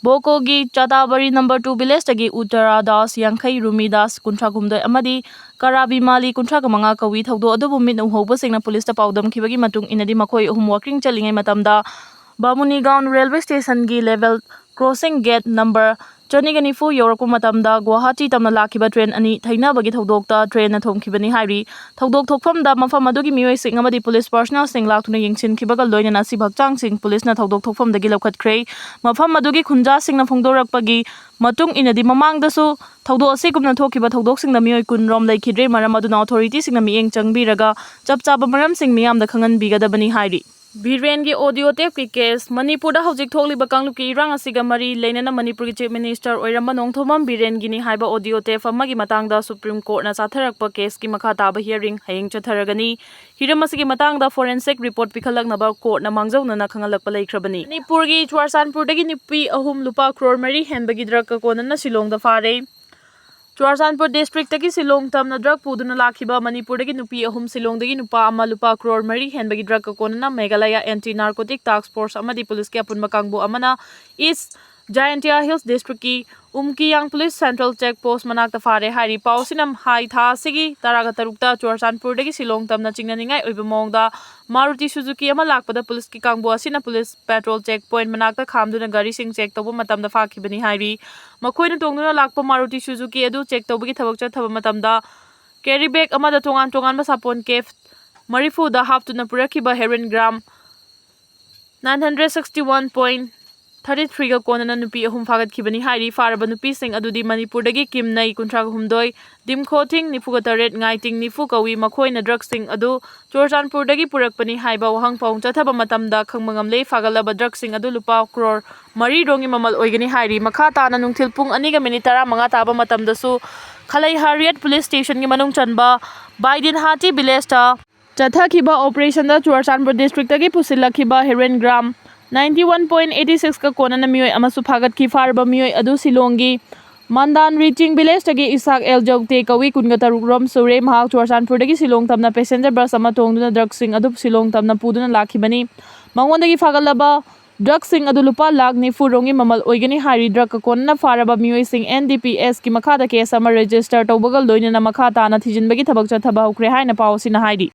ꯕꯣꯀꯣꯒꯤ ꯆꯥꯇꯥꯕꯥꯔꯤ number two village ꯇꯒꯤ ꯎꯠꯇꯔꯥ ꯗꯥꯁ, ꯌꯥꯡꯈꯩ, ꯔꯨꯃꯤ ꯗꯥꯁ, ꯀꯨꯟꯊ꯭ꯔꯥ ꯍꯨꯝꯗꯣꯏ, ꯑꯃꯗꯤ ꯀꯔꯥꯕꯤ ꯃꯥꯂꯤ, ꯀꯨꯟꯊ꯭ꯔꯥ ꯃꯉꯥ ꯀꯧꯏ꯫ ꯊꯧꯗꯣꯛ ꯑꯗꯨꯕꯨ ꯃꯤꯠꯅ ꯎꯍꯧꯕꯁꯤꯡꯅ ꯄꯨꯂꯤꯁꯇ ꯄꯥꯎꯗꯝꯈꯤꯕꯒꯤ ꯃꯇꯨꯡ ꯏꯟꯅꯗꯤ, ꯃꯈꯣꯏ ꯑꯍꯨꯝ walking ꯆꯠꯂꯤꯉꯩ ꯃꯇꯝꯗ ꯕꯥꯃꯨꯅꯤꯒꯥꯎꯟ railway station ꯒꯤ level crossing gate number ꯆꯅꯤꯒ ꯅꯤꯐꯨ ꯌꯧꯔꯛꯄ ꯃꯇꯝꯗ ꯒꯨꯋꯥꯍꯥꯇꯤ ꯇꯝꯅ ꯂꯥꯛꯈꯤꯕ ꯇ꯭ꯔꯦꯟ ꯑꯅꯤ ꯊꯩꯅꯕꯒꯤ ꯊꯧꯗꯣꯛꯇ ꯇ꯭ꯔꯦꯟꯅ ꯊꯣꯝꯈꯤꯕꯅꯤ ꯍꯥꯏꯔꯤ꯫ ꯊꯧꯗꯣꯛ ꯊꯣꯛꯐꯝꯗ ꯃꯐꯝ ꯑꯗꯨꯒꯤ ꯃꯤꯑꯣꯏꯁꯤꯡ ꯑꯃꯗꯤ ꯄꯨꯂꯤꯁ ꯄꯥꯔꯁꯅꯦꯜꯁꯤꯡ ꯂꯥꯛꯇꯨꯅ ꯌꯦꯡꯁꯤꯟꯈꯤꯕꯒ ꯂꯣꯏꯅꯅ ꯁꯤꯕ ꯍꯛꯆꯥꯡꯁꯤꯡ ꯄꯨꯂꯤꯁꯅ ꯊꯧꯗꯣꯛ ꯊꯣꯛꯐꯝꯗꯒꯤ ꯂꯧꯈꯠꯈ꯭ꯔꯦ꯫ ꯃꯐꯝ ꯑꯗꯨꯒꯤ ꯈꯨꯟꯖꯥꯁꯤꯡꯅ ꯐꯣꯡꯗꯣꯔꯛꯄꯒꯤ ꯃꯇꯨꯡ ꯏꯟꯅꯗꯤ ꯃꯃꯥꯡꯗꯁꯨ ꯊꯧꯗꯣꯛ ꯑꯁꯤꯒꯨꯝꯅ ꯊꯣꯛꯈꯤꯕ ꯊꯧꯗꯣꯛꯁꯤꯡꯗ ꯃꯤꯑꯣꯏ ꯀꯨꯟ ꯔꯣꯝ ꯂꯩꯈꯤꯗ꯭ꯔꯦ꯫ ꯃꯔꯝ ꯑꯗꯨꯅ ꯑꯣꯊꯣꯔꯤꯇꯤꯁꯤꯡꯅ ꯃꯤꯠꯌꯦꯡ ꯆꯪꯕꯤꯔꯒ ꯆꯞ ꯆꯥꯕ ꯃꯔꯝꯁꯤꯡ ꯃꯤꯌꯥꯝꯗ ꯈꯪꯍꯟꯕꯤꯒꯗꯕꯅꯤ ꯍꯥꯏꯔꯤ꯫ ꯕꯤꯔꯦꯟꯒꯤ ꯑꯣꯗꯤꯑꯣ ꯇꯦꯞꯀꯤ ꯀꯦꯁ꯫ ꯃꯅꯤꯄꯨꯔꯗ ꯍꯧꯖꯤꯛ ꯊꯣꯛꯂꯤꯕ ꯀꯥꯡꯂꯨꯞꯀꯤ ꯏꯔꯥꯡ ꯑꯁꯤꯒ ꯃꯔꯤ ꯂꯩꯅꯅ ꯃꯅꯤꯄꯨꯔꯒꯤ ꯆꯤꯐ ꯃꯤꯅꯤꯁꯇꯔ ꯑꯣꯏꯔꯝꯕ ꯅꯣꯡꯊꯣꯝꯕꯝ ꯕꯤꯔꯦꯟꯒꯤꯅꯤ ꯍꯥꯏꯕ ꯑꯣꯗꯤꯑꯣ ꯇꯦꯞ ꯑꯃꯒꯤ ꯃꯇꯥꯡꯗ ꯁꯨꯄ꯭ꯔꯤꯝ ꯀꯣꯔꯠꯅ ꯆꯠꯊꯔꯛꯄ ꯀꯦꯁꯀꯤ ꯃꯈꯥ ꯇꯥꯕ ꯍꯤꯌꯔꯤꯡ ꯍꯌꯦꯡ ꯆꯠꯊꯔꯒꯅꯤ꯫ ꯍꯤꯔꯝ ꯑꯁꯤꯒꯤ ꯃꯇꯥꯡꯗ ꯐꯣꯔꯦꯟꯁꯤꯛ ꯔꯤꯄꯣꯔꯠ ꯄꯤꯈꯠꯂꯛꯅꯕ ꯀꯣꯔꯠꯅ ꯃꯥꯡꯖꯧꯅꯅ ꯈꯪꯍꯜꯂꯛꯄ ꯂꯩꯈ꯭ꯔꯕꯅꯤ꯫ ꯃꯅꯤꯄꯨꯔꯒꯤ ꯆꯨꯔꯆꯥꯟꯄꯨꯔꯗꯒꯤ ꯅꯨꯄꯤ ꯑꯍꯨꯝ ꯂꯨꯄꯥ ꯀ꯭ꯔꯣꯔ ꯃꯔꯤ ꯍꯦꯟꯕꯒꯤ ꯗ꯭ꯔꯒꯀ ꯀꯣꯟꯅꯅ ꯁꯤꯂꯣꯡꯗ ꯐꯥꯔꯦ꯫ ꯆꯨꯔꯆꯥꯟꯄꯨꯔ ꯗꯤꯁꯇ꯭ꯔꯤꯛꯇꯒꯤ ꯁꯤꯂꯣꯡ ꯇꯝꯅ ꯗ꯭ꯔꯒ ꯄꯨꯗꯨꯅ ꯂꯥꯛꯈꯤꯕ ꯃꯅꯤꯄꯨꯔꯗꯒꯤ ꯅꯨꯄꯤ ꯑꯍꯨꯝ, ꯁꯤꯂꯣꯡꯗꯒꯤ ꯅꯨꯄꯥ ꯑꯃ, ꯂꯨꯄꯥ ꯀ꯭ꯔꯣꯔ ꯃꯔꯤ ꯍꯦꯟꯕꯒꯤ ꯗ꯭ꯔꯒꯀ ꯀꯣꯟꯅꯅ ꯃꯦꯘꯥꯂꯌꯥ ꯑꯦꯟꯇꯤ ꯅꯥꯔꯀꯣꯇꯤꯛ ꯇꯥꯛꯁ ꯐꯣꯔꯁ ꯑꯃꯗꯤ ꯄꯨꯂꯤꯁꯀꯤ ꯑꯄꯨꯟꯕ ꯀꯥꯡꯕꯨ ꯑꯃꯅ ꯏꯁ ꯖꯥꯌꯦꯟꯇꯤꯌꯥ ꯍꯤꯜꯁ ꯗꯤꯁꯇ꯭ꯔꯤꯛꯀꯤ ꯎꯝꯀꯤꯌꯥꯡ ꯄꯨꯂꯤꯁ ꯁꯦꯟꯇ꯭ꯔꯦꯜ ꯆꯦꯛ ꯄꯣꯁ ꯃꯅꯥꯛꯇ ꯐꯥꯔꯦ ꯍꯥꯏꯔꯤ꯫ ꯄꯥꯎ ꯑꯁꯤꯅ ꯍꯥꯏ, ꯊꯥ ꯑꯁꯤꯒꯤ ꯇꯔꯥꯒ ꯇꯔꯨꯛꯇ ꯆꯨꯔꯆꯥꯟꯄꯨꯔꯗꯒꯤ ꯁꯤꯂꯣꯡ ꯇꯝꯅ ꯆꯤꯡꯅꯅꯤꯡꯉꯥꯏ ꯑꯣꯏꯕ ꯃꯑꯣꯡꯗ ꯃꯥꯔꯨꯇꯤ ꯁꯨꯖꯨꯀꯤ ꯑꯃ ꯂꯥꯛꯄꯗ ꯄꯨꯂꯤꯁꯀꯤ ꯀꯥꯡꯕꯨ ꯑꯁꯤꯅ ꯄꯨꯂꯤꯁ ꯄꯦꯇ꯭ꯔꯣꯜ ꯆꯦꯛ ꯄꯣꯏꯟꯠ ꯃꯅꯥꯛꯇ ꯈꯥꯝꯗꯨꯅ ꯒꯥꯔꯤꯁꯤꯡ ꯆꯦꯛ ꯇꯧꯕ ꯃꯇꯝꯗ ꯐꯥꯈꯤꯕꯅꯤ ꯍꯥꯏꯔꯤ꯫ ꯃꯈꯣꯏꯅ ꯇꯣꯡꯗꯨꯅ ꯂꯥꯛꯄ ꯃꯥꯔꯨꯇꯤ ꯁꯨꯖꯨꯀꯤ ꯑꯗꯨ ꯆꯦꯛ ꯇꯧꯕꯒꯤ ꯊꯕꯛ ꯆꯠꯊꯕ ꯃꯇꯝꯗ ꯀꯦꯔꯤ ꯕꯦꯒ ꯑꯃꯗ ꯇꯣꯉꯥꯟ ꯇꯣꯉꯥꯟꯕ ꯁꯥꯄꯣꯟ ꯀꯦꯞ ꯃꯔꯤꯐꯨꯗ ꯍꯥꯞꯇꯨꯅ ꯄꯨꯔꯛꯈꯤꯕ heroin gram nine hundred sixty one point thirty three ꯒ ꯀꯣꯟꯅꯅ ꯅꯨꯄꯤ ꯑꯍꯨꯝ ꯐꯥꯒꯠꯈꯤꯕꯅꯤ ꯍꯥꯏꯔꯤ꯫ ꯐꯥꯔꯕ ꯅꯨꯄꯤꯁꯤꯡ ꯑꯗꯨꯗꯤ ꯃꯅꯤꯄꯨꯔꯗꯒꯤ ꯀꯤꯝꯅꯩ, ꯀꯨꯟꯊ꯭ꯔꯥ ꯍꯨꯝꯗꯣꯏ, ꯗꯤꯝꯈꯣꯊꯤꯡ, ꯅꯤꯐꯨꯒ ꯇꯔꯦꯠ, ꯉꯥꯏꯇꯤꯡ, ꯅꯤꯐꯨ ꯀꯧꯏ꯫ ꯃꯈꯣꯏꯅ ꯗ꯭ꯔꯒꯁꯤꯡ ꯑꯗꯨ ꯆꯨꯔꯆꯥꯟꯄꯨꯔꯗꯒꯤ ꯄꯨꯔꯛꯄꯅꯤ ꯍꯥꯏꯕ ꯋꯥꯍꯪ ꯄꯥꯎ ꯆꯠꯊꯕ ꯃꯇꯝꯗ ꯈꯪꯕ ꯉꯝꯂꯦ꯫ ꯐꯥꯒꯠꯂꯕ ꯗ꯭ꯔꯒꯁꯤꯡ ꯑꯗꯨ ꯂꯨꯄꯥ ꯀ꯭ꯔꯣꯔ ꯃꯔꯤ ꯔꯣꯝꯒꯤ ꯃꯃꯜ ꯑꯣꯏꯒꯅꯤ ꯍꯥꯏꯔꯤ꯫ ꯃꯈꯥ ꯇꯥꯅ ꯅꯨꯡꯊꯤꯜ ꯄꯨꯡ ꯑꯅꯤꯒ ꯃꯤꯅꯤꯠ ꯇꯔꯥꯃꯉꯥ ꯇꯥꯕ ꯃꯇꯝꯗꯁꯨ ꯈꯂꯩ ꯍꯥꯔꯤꯌꯠ ꯄꯨꯂꯤꯁ ꯁ꯭ꯇꯦꯁꯟꯒꯤ ꯃꯅꯨꯡ ꯆꯟꯕ ꯕꯥꯏꯗꯤꯟꯍꯥꯇꯤ ꯚꯤꯂꯦꯖꯇ ꯆꯠꯊꯈꯤꯕ ꯑꯣꯄꯔꯦꯁꯟꯗ ꯆꯨꯔꯆꯥꯟꯄꯨꯔ ꯗꯤꯁꯇ꯭ꯔꯤꯛꯇꯒꯤ ꯄꯨꯁꯤꯜꯂꯛꯈꯤꯕ heroin gram ninety one point eighty six ꯀ ꯀꯣꯟꯅꯅ ꯃꯤꯑꯣꯏ ꯑꯃꯁꯨ ꯐꯥꯒꯠꯈꯤ꯫ ꯐꯥꯔꯕ ꯃꯤꯑꯣꯏ ꯑꯗꯨ ꯁꯤꯂꯣꯡꯒꯤ ꯃꯟꯗꯥꯟ ꯔꯤꯆꯤꯡ ꯚꯤꯂꯦꯖꯇꯒꯤ ꯏꯁꯥꯛ ꯑꯦꯜ ꯖꯧꯇꯦ ꯀꯧꯏ, ꯀꯨꯟꯒ ꯇꯔꯨꯛ ꯔꯣꯝ ꯁꯨꯔꯦ꯫ ꯃꯍꯥꯛ ꯆꯨꯔꯆꯥꯟꯄꯨꯔꯗꯒꯤ ꯁꯤꯂꯣꯡ ꯇꯝꯅ ꯄꯦꯁꯦꯟꯖꯔ ꯕꯁ ꯑꯃ ꯇꯣꯡꯗꯨꯅ ꯗ꯭ꯔꯒꯁꯤꯡ ꯑꯗꯨ ꯁꯤꯂꯣꯡ ꯇꯝꯅ ꯄꯨꯗꯨꯅ ꯂꯥꯛꯈꯤꯕꯅꯤ꯫ ꯃꯉꯣꯟꯗꯒꯤ ꯐꯥꯒꯠꯂꯕ ꯗ꯭ꯔꯒꯁꯤꯡ ꯑꯗꯨ ꯂꯨꯄꯥ ꯂꯥꯈ ꯅꯤꯐꯨ ꯔꯣꯝꯒꯤ ꯃꯃꯜ ꯑꯣꯏꯒꯅꯤ ꯍꯥꯏꯔꯤ꯫ ꯗ꯭ꯔꯒꯀ ꯀꯣꯟꯅꯅ ꯐꯥꯔꯕ ꯃꯤꯑꯣꯏꯁꯤꯡ N D P S ꯀꯤ ꯃꯈꯥꯗ ꯀꯦꯁ ꯑꯃ ꯔꯦꯖꯤꯁꯇꯔ ꯇꯧꯕꯒ ꯂꯣꯏꯅꯅ ꯃꯈꯥ ꯇꯥꯅ ꯊꯤꯖꯤꯟꯕꯒꯤ ꯊꯕꯛ ꯆꯠꯊꯕ ꯍꯧꯈ꯭ꯔꯦ ꯍꯥꯏꯅ ꯄꯥꯎ ꯑꯁꯤꯅ ꯍꯥꯏꯔꯤ꯫